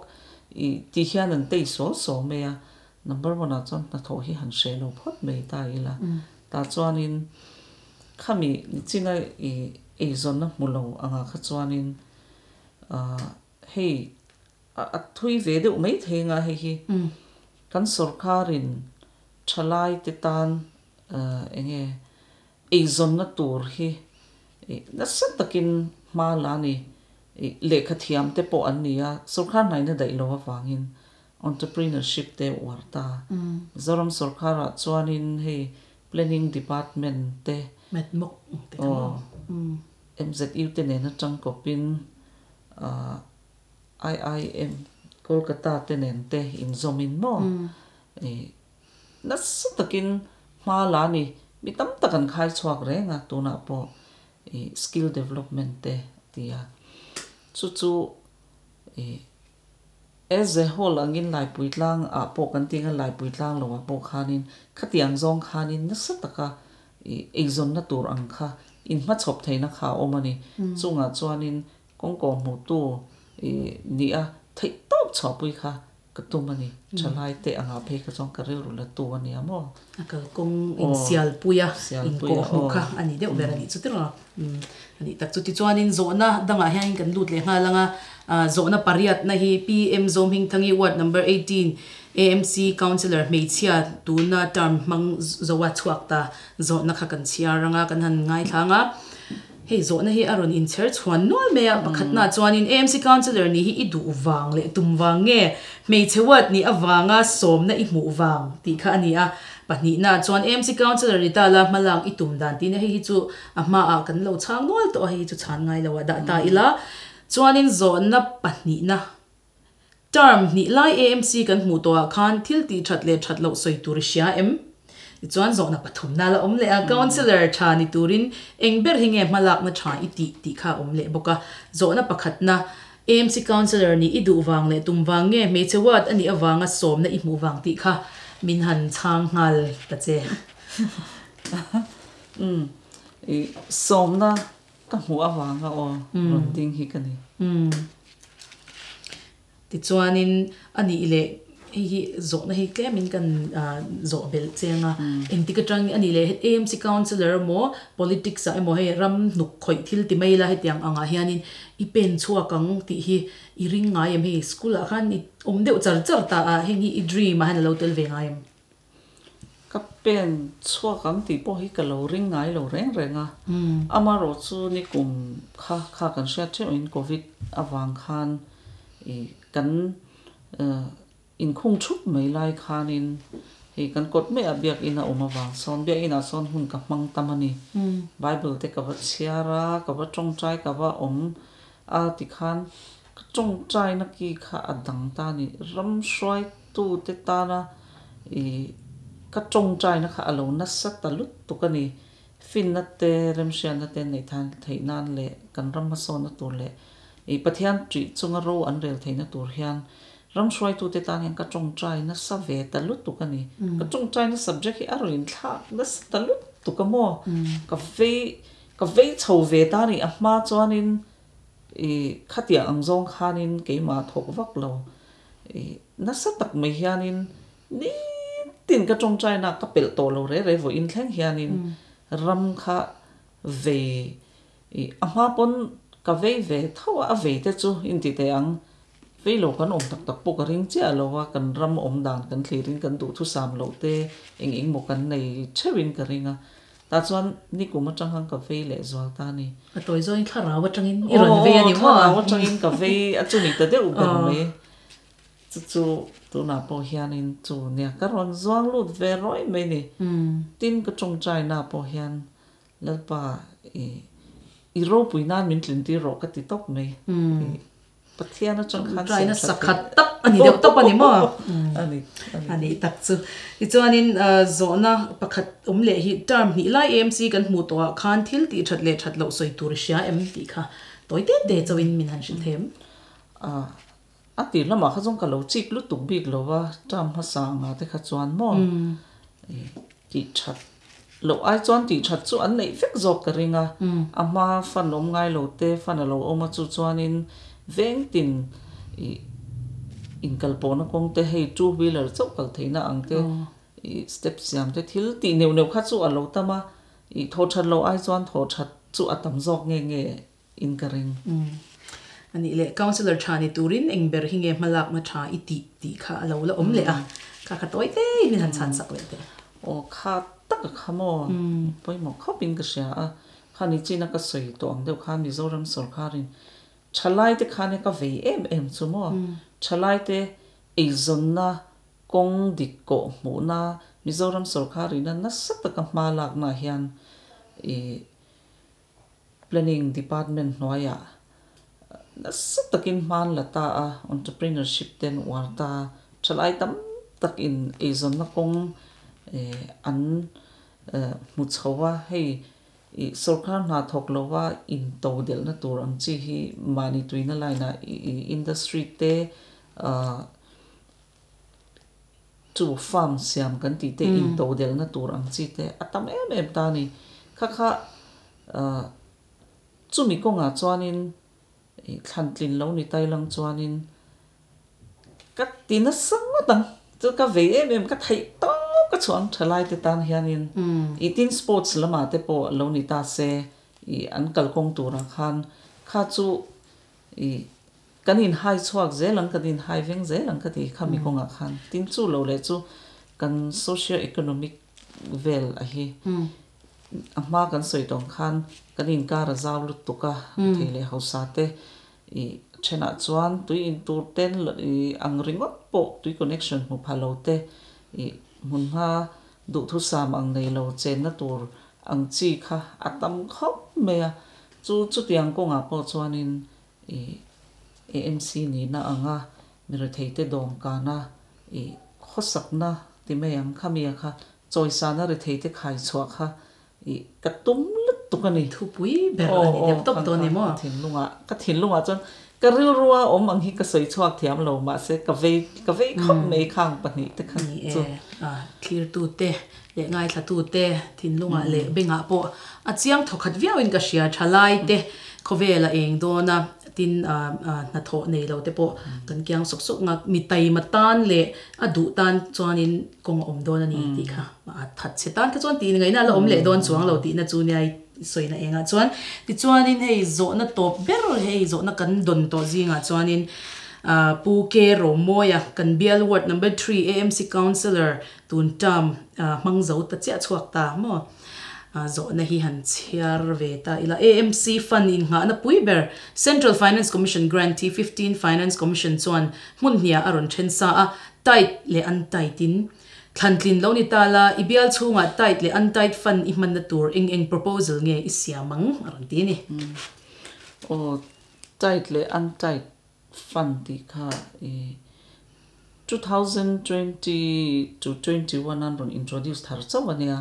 i ti hian an tei sual sual mai a, number one ah chuan hnathawh hi han hreh lo phawt mai ta ila, tah chuanin khami nichina i eizawnna hmu lo angah kha chuanin ah hei a thui ve deuh mai thei anga hei hi kan sawrkarin thalai te tan eng nge Eizawnna tur hi nasa takin hma la a ni. Lehkha thiam te pawh an ni a, sorkar hnaihna daih lo avangin entrepreneurship te uar ta. Mizoram sorkarah chuanin hei Planning Department te, Metmawk te kha maw? MZU te nen atang kawpin IIM Kolkata te nen te inzawmin maw Nasa takin hma la a ni. Mi tam tak an khai chhuak reng a, tunah pawh ih skill development te a ti a. Chu chu ih as a whole angin Laipui tlang ah pawh kan ti ang a, Laipui tlang lo ah pawh khanin khatiang zawng khanin nasa taka ih eizawnna tur ang kha in hmachhawp theihna kha a awm a ni. Chungah chuanin kawng kawhhmuhtu nih a theih tawp chhuahpui kha ka tum a ni. Thalai te anga phei kha chuan ka rilru la tu a nia maw? A kalkawng insialpui a, inkawhhmuh kha a ni deuh ber a nih chu tiraw? A nih tak chu. Tichuanin zawhna dangah hianin kan lut leh nghal ang a, zawhna pariatna hi PM Zawmhingthangi Ward Number 18 AMC Councillor hmeichhia tuna term hmang zoa chhuak ta zawhna kha kan chhiar ang a, kan han ngaithla ang a. Hei zawhna hi a rawn inchher chhuan nual mai a, pakhatnaah chuanin AMC Councillor nih hi i duh vang leh tum vang nge hmeichhe ward nih avanga sawmna i hmuh vang tih kha a ni a, pahnihnaah chuan AMC Councillor ni ta la hmalak i tum dan tiin hei hi chu a hmaah kan lo chhang nual tawh a, hei hi chu chhan ngai lo ah dah ta ila chuanin zawhna pahnihna Term hnih lai AMC kan hmuh tawhah khan thil tih that leh that loh sawi tur i hria em? Tichuan zawhna pathumna la awm leh a, Councillor tha ni turin eng ber hi nge hmalakna tha i tih tih kha a awm leh bawk a. Zawhna pakhatna, AMC Councillor nih i duh vang leh tum vang nge hmeichhe ward a nih avanga sawmna i hmuh vang tih kha min han chhang nghal ta che. Umm, i sawmna Ka hmuh avanga aw rawn ding hi ka ni. Umm. Tichuanin a nih leh hei hi zawhna hi tlemin kan zawh belh cheng a. Engtik atang a nih leh AMC Councillor emaw politics ah emaw hei ram hnuk khawih thil ti mai ila hetiang angah hianin i pen chhuak ang tih hi i ring ngai em hei school ah khan i awm deuh char char ta a heng hi i dream ah hian a lo tel ve ngai em? Ka pen chhuak ang tih pawh hi ka lo ring ngai lo reng reng a. Amaherawhchu nikum kha kha kan hriat theuhin Covid avang khan ih kan inkhung thup mai lai khanin hei kan kawt maiah biakinn a awm avang sawn biakinah sawn hun ka hmang tam a ni. Bible te ka va chhiar a, ka va tawngtai ka va awm a tikhan ka tawngtaina ki kha a dang ta a ni. Ram hruai tute tana i ka tawngtaina kha a lo nasa ta lutuk a ni. Finna te, remhriatna te neih than theih nan leh kan ram hmasawnna tur leh i Pathian ṭih chunga ro an rel theihna tur hian ram hruaitute tan hian ka tawngtai nasa ve ta lutuk a ni. Ka tawngtaina subject hi a rawn inthlak nasa ta lutuk a maw? Ka vei ka vei chho ve ta a ni. A hma chuanin i khatiang ang zawng khanin keimah thawk vak lo. I nasa tak mai hianin nitin ka tawngtaina ka pelh tawh lo re re vawiin thleng hianin ram kha vei i a hma pawn ka vei ve tho a, a vei te chu inti teh ang vei lo kan awm tak tak pawh ka ring chiah lo a, kan ram awm dan kan thlirin kan duhthusam loh te eng eng maw kan nei theuhin ka ring a, tah chuan nikum atang khan ka vei leh zual ta a ni. A tawi zawngin thlarau atangin i rawn vei a ni maw? Aw, thlarau atangin ka vei a chu ni ta deuh ber mai. Chu chu tunah pawh hianin chu nia ka rawn zuang lut ve rawih mai ni. Tin ka tawngtaina pawh hian Lalpa i i ropui nan min tlin tir rawh ka ti tawp mai. I Pathian atang khan Tawngtaina sakhat tak a ni deuh tawp a ni maw? A ni, a ni. A ni tak chu. Tichuanin zawhna pakhat awm leh hi term hnih lai AMC kan hmuh tawhah khan thil tih that leh that loh sawi tur i hria em tih kha tawi te te chauhin min han hrilh thei em? A tir lamah kha chuan ka lo chik lutuk bik lo va, term hmasa anga te kha chuan maw tih that loh ai chuan tih that chu an neih vek zawk ka ring a, a hma fund awm ngai lo te fund a lo awm a chu chuanin veng tin ih inkalpawhna kawng te hei two wheeler chauh kal theihna ang te ih step siam te thil tih neuh neuh kha chu a lo tam a, ih thawh that loh ai chuan thawh that chu a tam zawk nge nge in ka ring. A nih leh Councillor tha ni turin eng ber hi nge hmalakna tha i tih tih kha a lo la awm leh a, kha kha tawi te in min han chhan sak leh teh. Aw kha tak a kha maw? Pawimawh khawp in ka hria a, kha ni chin a ka sawi tawh ang deuh khan Mizoram sawrkharin thalai te khan e ka vei em em chu maw? Thalai te eizawnna kawng dik kawh hmuhna Mizoram sawrkharin a nasa taka hma lakna hian i Planning Department hnuaiah nasa takin hman la ta a, entrepreneurship te an uar ta a, thalai tam tak in eizawnna kawng an hmu chho a, hei ih sorkar hna thawk lova in to delhna tur ang chi hi mahni tuina line ah industry te chu farm siam kan tih te in to delhna tur ang chi te a tam em em ta a ni. Kha kha Chumi kawngah chuanin i thlan tlin lo ni tai lang chuanin ka ti nasa ngawt ang chu ka vei em em ka theih tawp ka chhuah ang thalai te tan hianin i tin sports lamah te pawh lo ni ta se i an kalkawng turah khan kha chu i kan inhai chhuak zel ang kan inhai veng zel ang ka ti khami kawngah khan tin chu lo leh chu kan socio economic vel a hi a hma kan sawi tawng khan kan inkar a zau lutuk a thei leh hausa te i thenah chuan tui in tur ten i ang ringawt pawh tui connection hmu pha lo te i hmun hma duhthusam ang nei lo chenna tur ang chi kha a tam khawp mai a chu chutiang kawngah pawh chuanin i AMC nihna anga mi retheite dawmkana i khawsakna ti mai ang khami a kha chawisana retheite khai chhuah kha i ka tum lutuk a ni. Thupui ber a ni deuh tawp dawn ni maw? Ka thinlungah ka thinlungah chuan ka rilrua awm ang hi ka sawi chhuak thiam lo mahse ka vei ka vei khawp mai khang pahnih te kha Ni chu. E, a thlirtute leh ngaithlatute thinlungah leh bengah pawh a chiang thawkhat viauin ka hria thalai te khawvel a eng dawn a tin hnathawh nei lo te pawh kan kiang sawk sawk nga mi taima tan leh a duh tan chuanin kawng a awm dawn a ni tih kha a that che tan kha chuan tih ngaihna a la awm leh dawn chuang lo tihna chu nia sawina engah chuan tichuanin hei zawhna tawp ber hei zawhna kan dawn tawh zingah chuanin Pu K Romawia kan bial ward number 3 AMC councillor tun term hmang zo ta chiah chhuak ta maw zawhna hi han chhiar ve ta ila AMC fund in nghahna pui ber Central Finance Commission grant hi 15 Finance Commission chuan hmun hnia a rawn then sa a tight leh an tight in thlantlin lo ni ta la i bial chhungah tight leh an tight fund i hmanna tur eng eng proposal nge i siamang a rawn ti ni. Aw tight leh untight fund ti kha i 2020 to 21 an rawn introduce thar chauh ania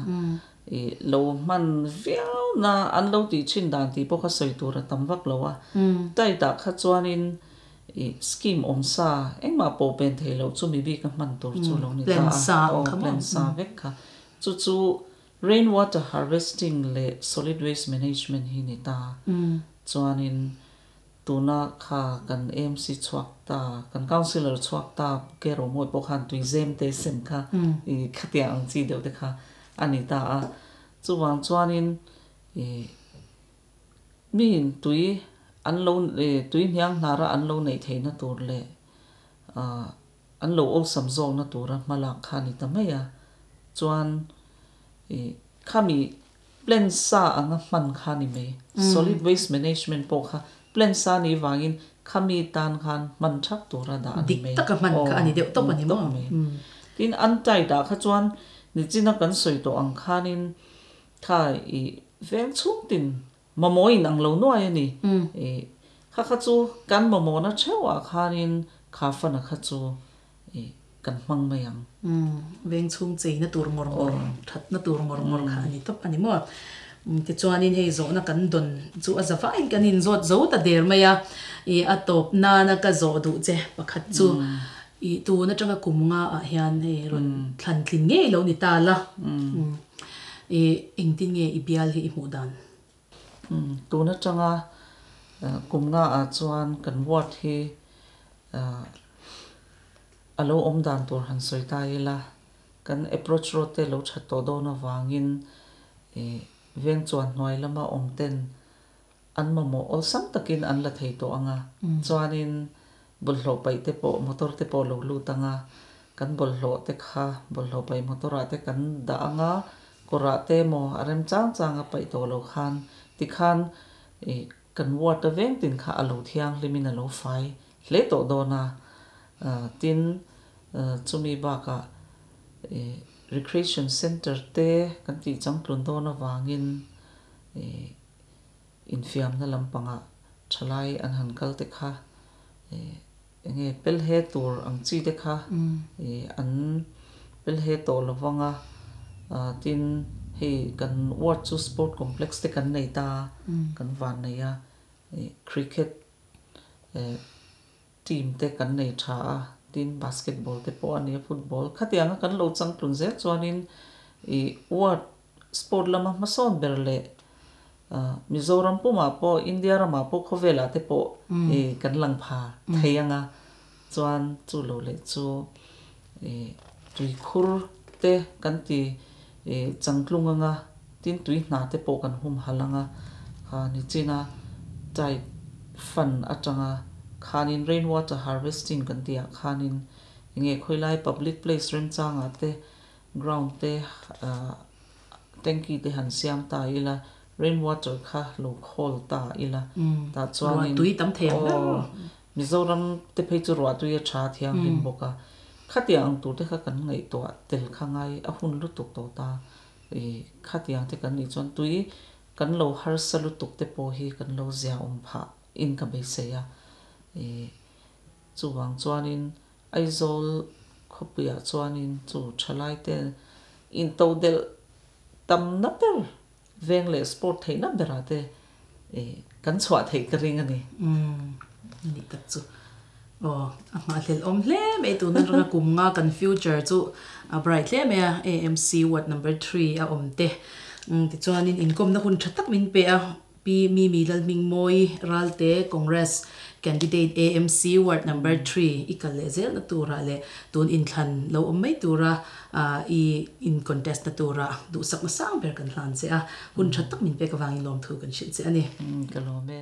i lo hman viau na an lo tih thin dan tih pawh kha sawi tur a tam vak lo a tight ah kha chuanin i scheme awm sa engmah pawh pen thei lo chu mi bik a hman tur chu lo ni ta Plan sa a ang kha maw? Plan sa vek kha chu chu rainwater harvesting leh solid waste management hi ni ta chuanin tuna kha kan AMC chhuak ta kan councillor chhuak ta ke Romawi pawh khan tui zem te sem kha i khatia ang chi deuh te kha ani ta a chuwang chuanin i mi in tui an lo tui hniang hnara an lo nei theina tur le an lo awlsam zawkna tura hmalak kha ni ta mai a chuan i khami plan sa anga hman kha ni mai solid waste management pawh kha plan sa ni wangin khami tan khan hman thak tura dah ani Dik mai taka hman kha ani deuh tawp ani maw? Mai tin an tai da kha chuan ni china kan soi to ang khanin kha i veng chung tin mamoin ang lo nuai ani e kha kha chu kan mamo na chewa khanin kha fana kha chu e kan hmang mai ang. Veng chung chei na tur ngor ngor that na tur ngor ngor kha ani top ani maw ti chuanin hei zawhna kan don chu a zawa in kan in zawt zo ta der mai a i a tawp na na ka zawh duh che pakhat chu i tu na tanga kum nga ah hian hei rawn thlan tlin ngei lo ni ta la i engtin nge i bial hi i hmuh dan. Tuna tanga kum nga ah chuan kan ward hi alo awm dan tur han sawi ta ila kan approach road te lo that tawh dawn awangin e veng chuan hnuai lama awm ten an mamawh awlsam takin an la thei tawh anga chuanin bawlhhlawh paih te pawh motor te pawh lo lut anga kan bawlhhlawh te kha bawlhhlawh paih motor ah te kan dah anga kawrah te maw a rem chang chang a paih tawh lo khan tikhan e kan ward a veng tin kha alo thiang hlimin alo fai hle tawh dawn a tin chumi bakah e recreation center te kan tih changtlun dawn awangin e infiamna lampanga thalai an han kal te kha e enge pel he tur ang chi te kha e an pel he tawh lovanga tin hei kan ward chu sport complex te kan nei ta kan van nei a e cricket e team te kan nei tha a tin basketball te pawh ani a football khatianga kan lo changtlun zel chuanin i ward sport lama hmasawn ber leh Mizoram pumah pawh India ramah pawh khawvelah te pawh kan lang pha thei anga chuan chu lo leh chu tuikhur te kan ti changtlung anga tin tui hna te pawh kan humhalh anga kha nichina tide fund atanga khanin rain water harvesting kan tih ah khanin enge khawilai public place remchangah te ground te tanky te han siam ta ila rain water kha lo khawl ta ila tah chuanin aw Mizoram te phei chu ruah tui a tha thianghlim bawk a khatiang ang tur te kha kan ngaihtuah tel kha ngai a hun lutuk tawh ta ih khatiang te kan nih chuan tui kan lo harsa lutuk te pawh hi kan lo zia awm phah in ka beisei a ih chuvang chuanin Aizawl khawpuiah chuanin chu thalaite intodelh tamna ber veng leh sport theihna berah te kan chhuah theih ka ring a ni. Umm anih tak chu. Aw a nghahhlelh awm hle mai tuna ranga kum nga kan future chu a bright hle mai a AMC ward number 3 a awm te. Umm tichuanin inkawmna hun tha tak min pe a. Pi Mimi Lalhmingmawi Ralte Congress Candidate AMC Ward Number 3 i kal leh zelna turah leh tun inthlan lo awm mai tura i in contest na tura duhsakna sang ber kan hlan che a, hun tha tak min pek avangin lawmthu kan hrilh che a ni. Ka lawm e.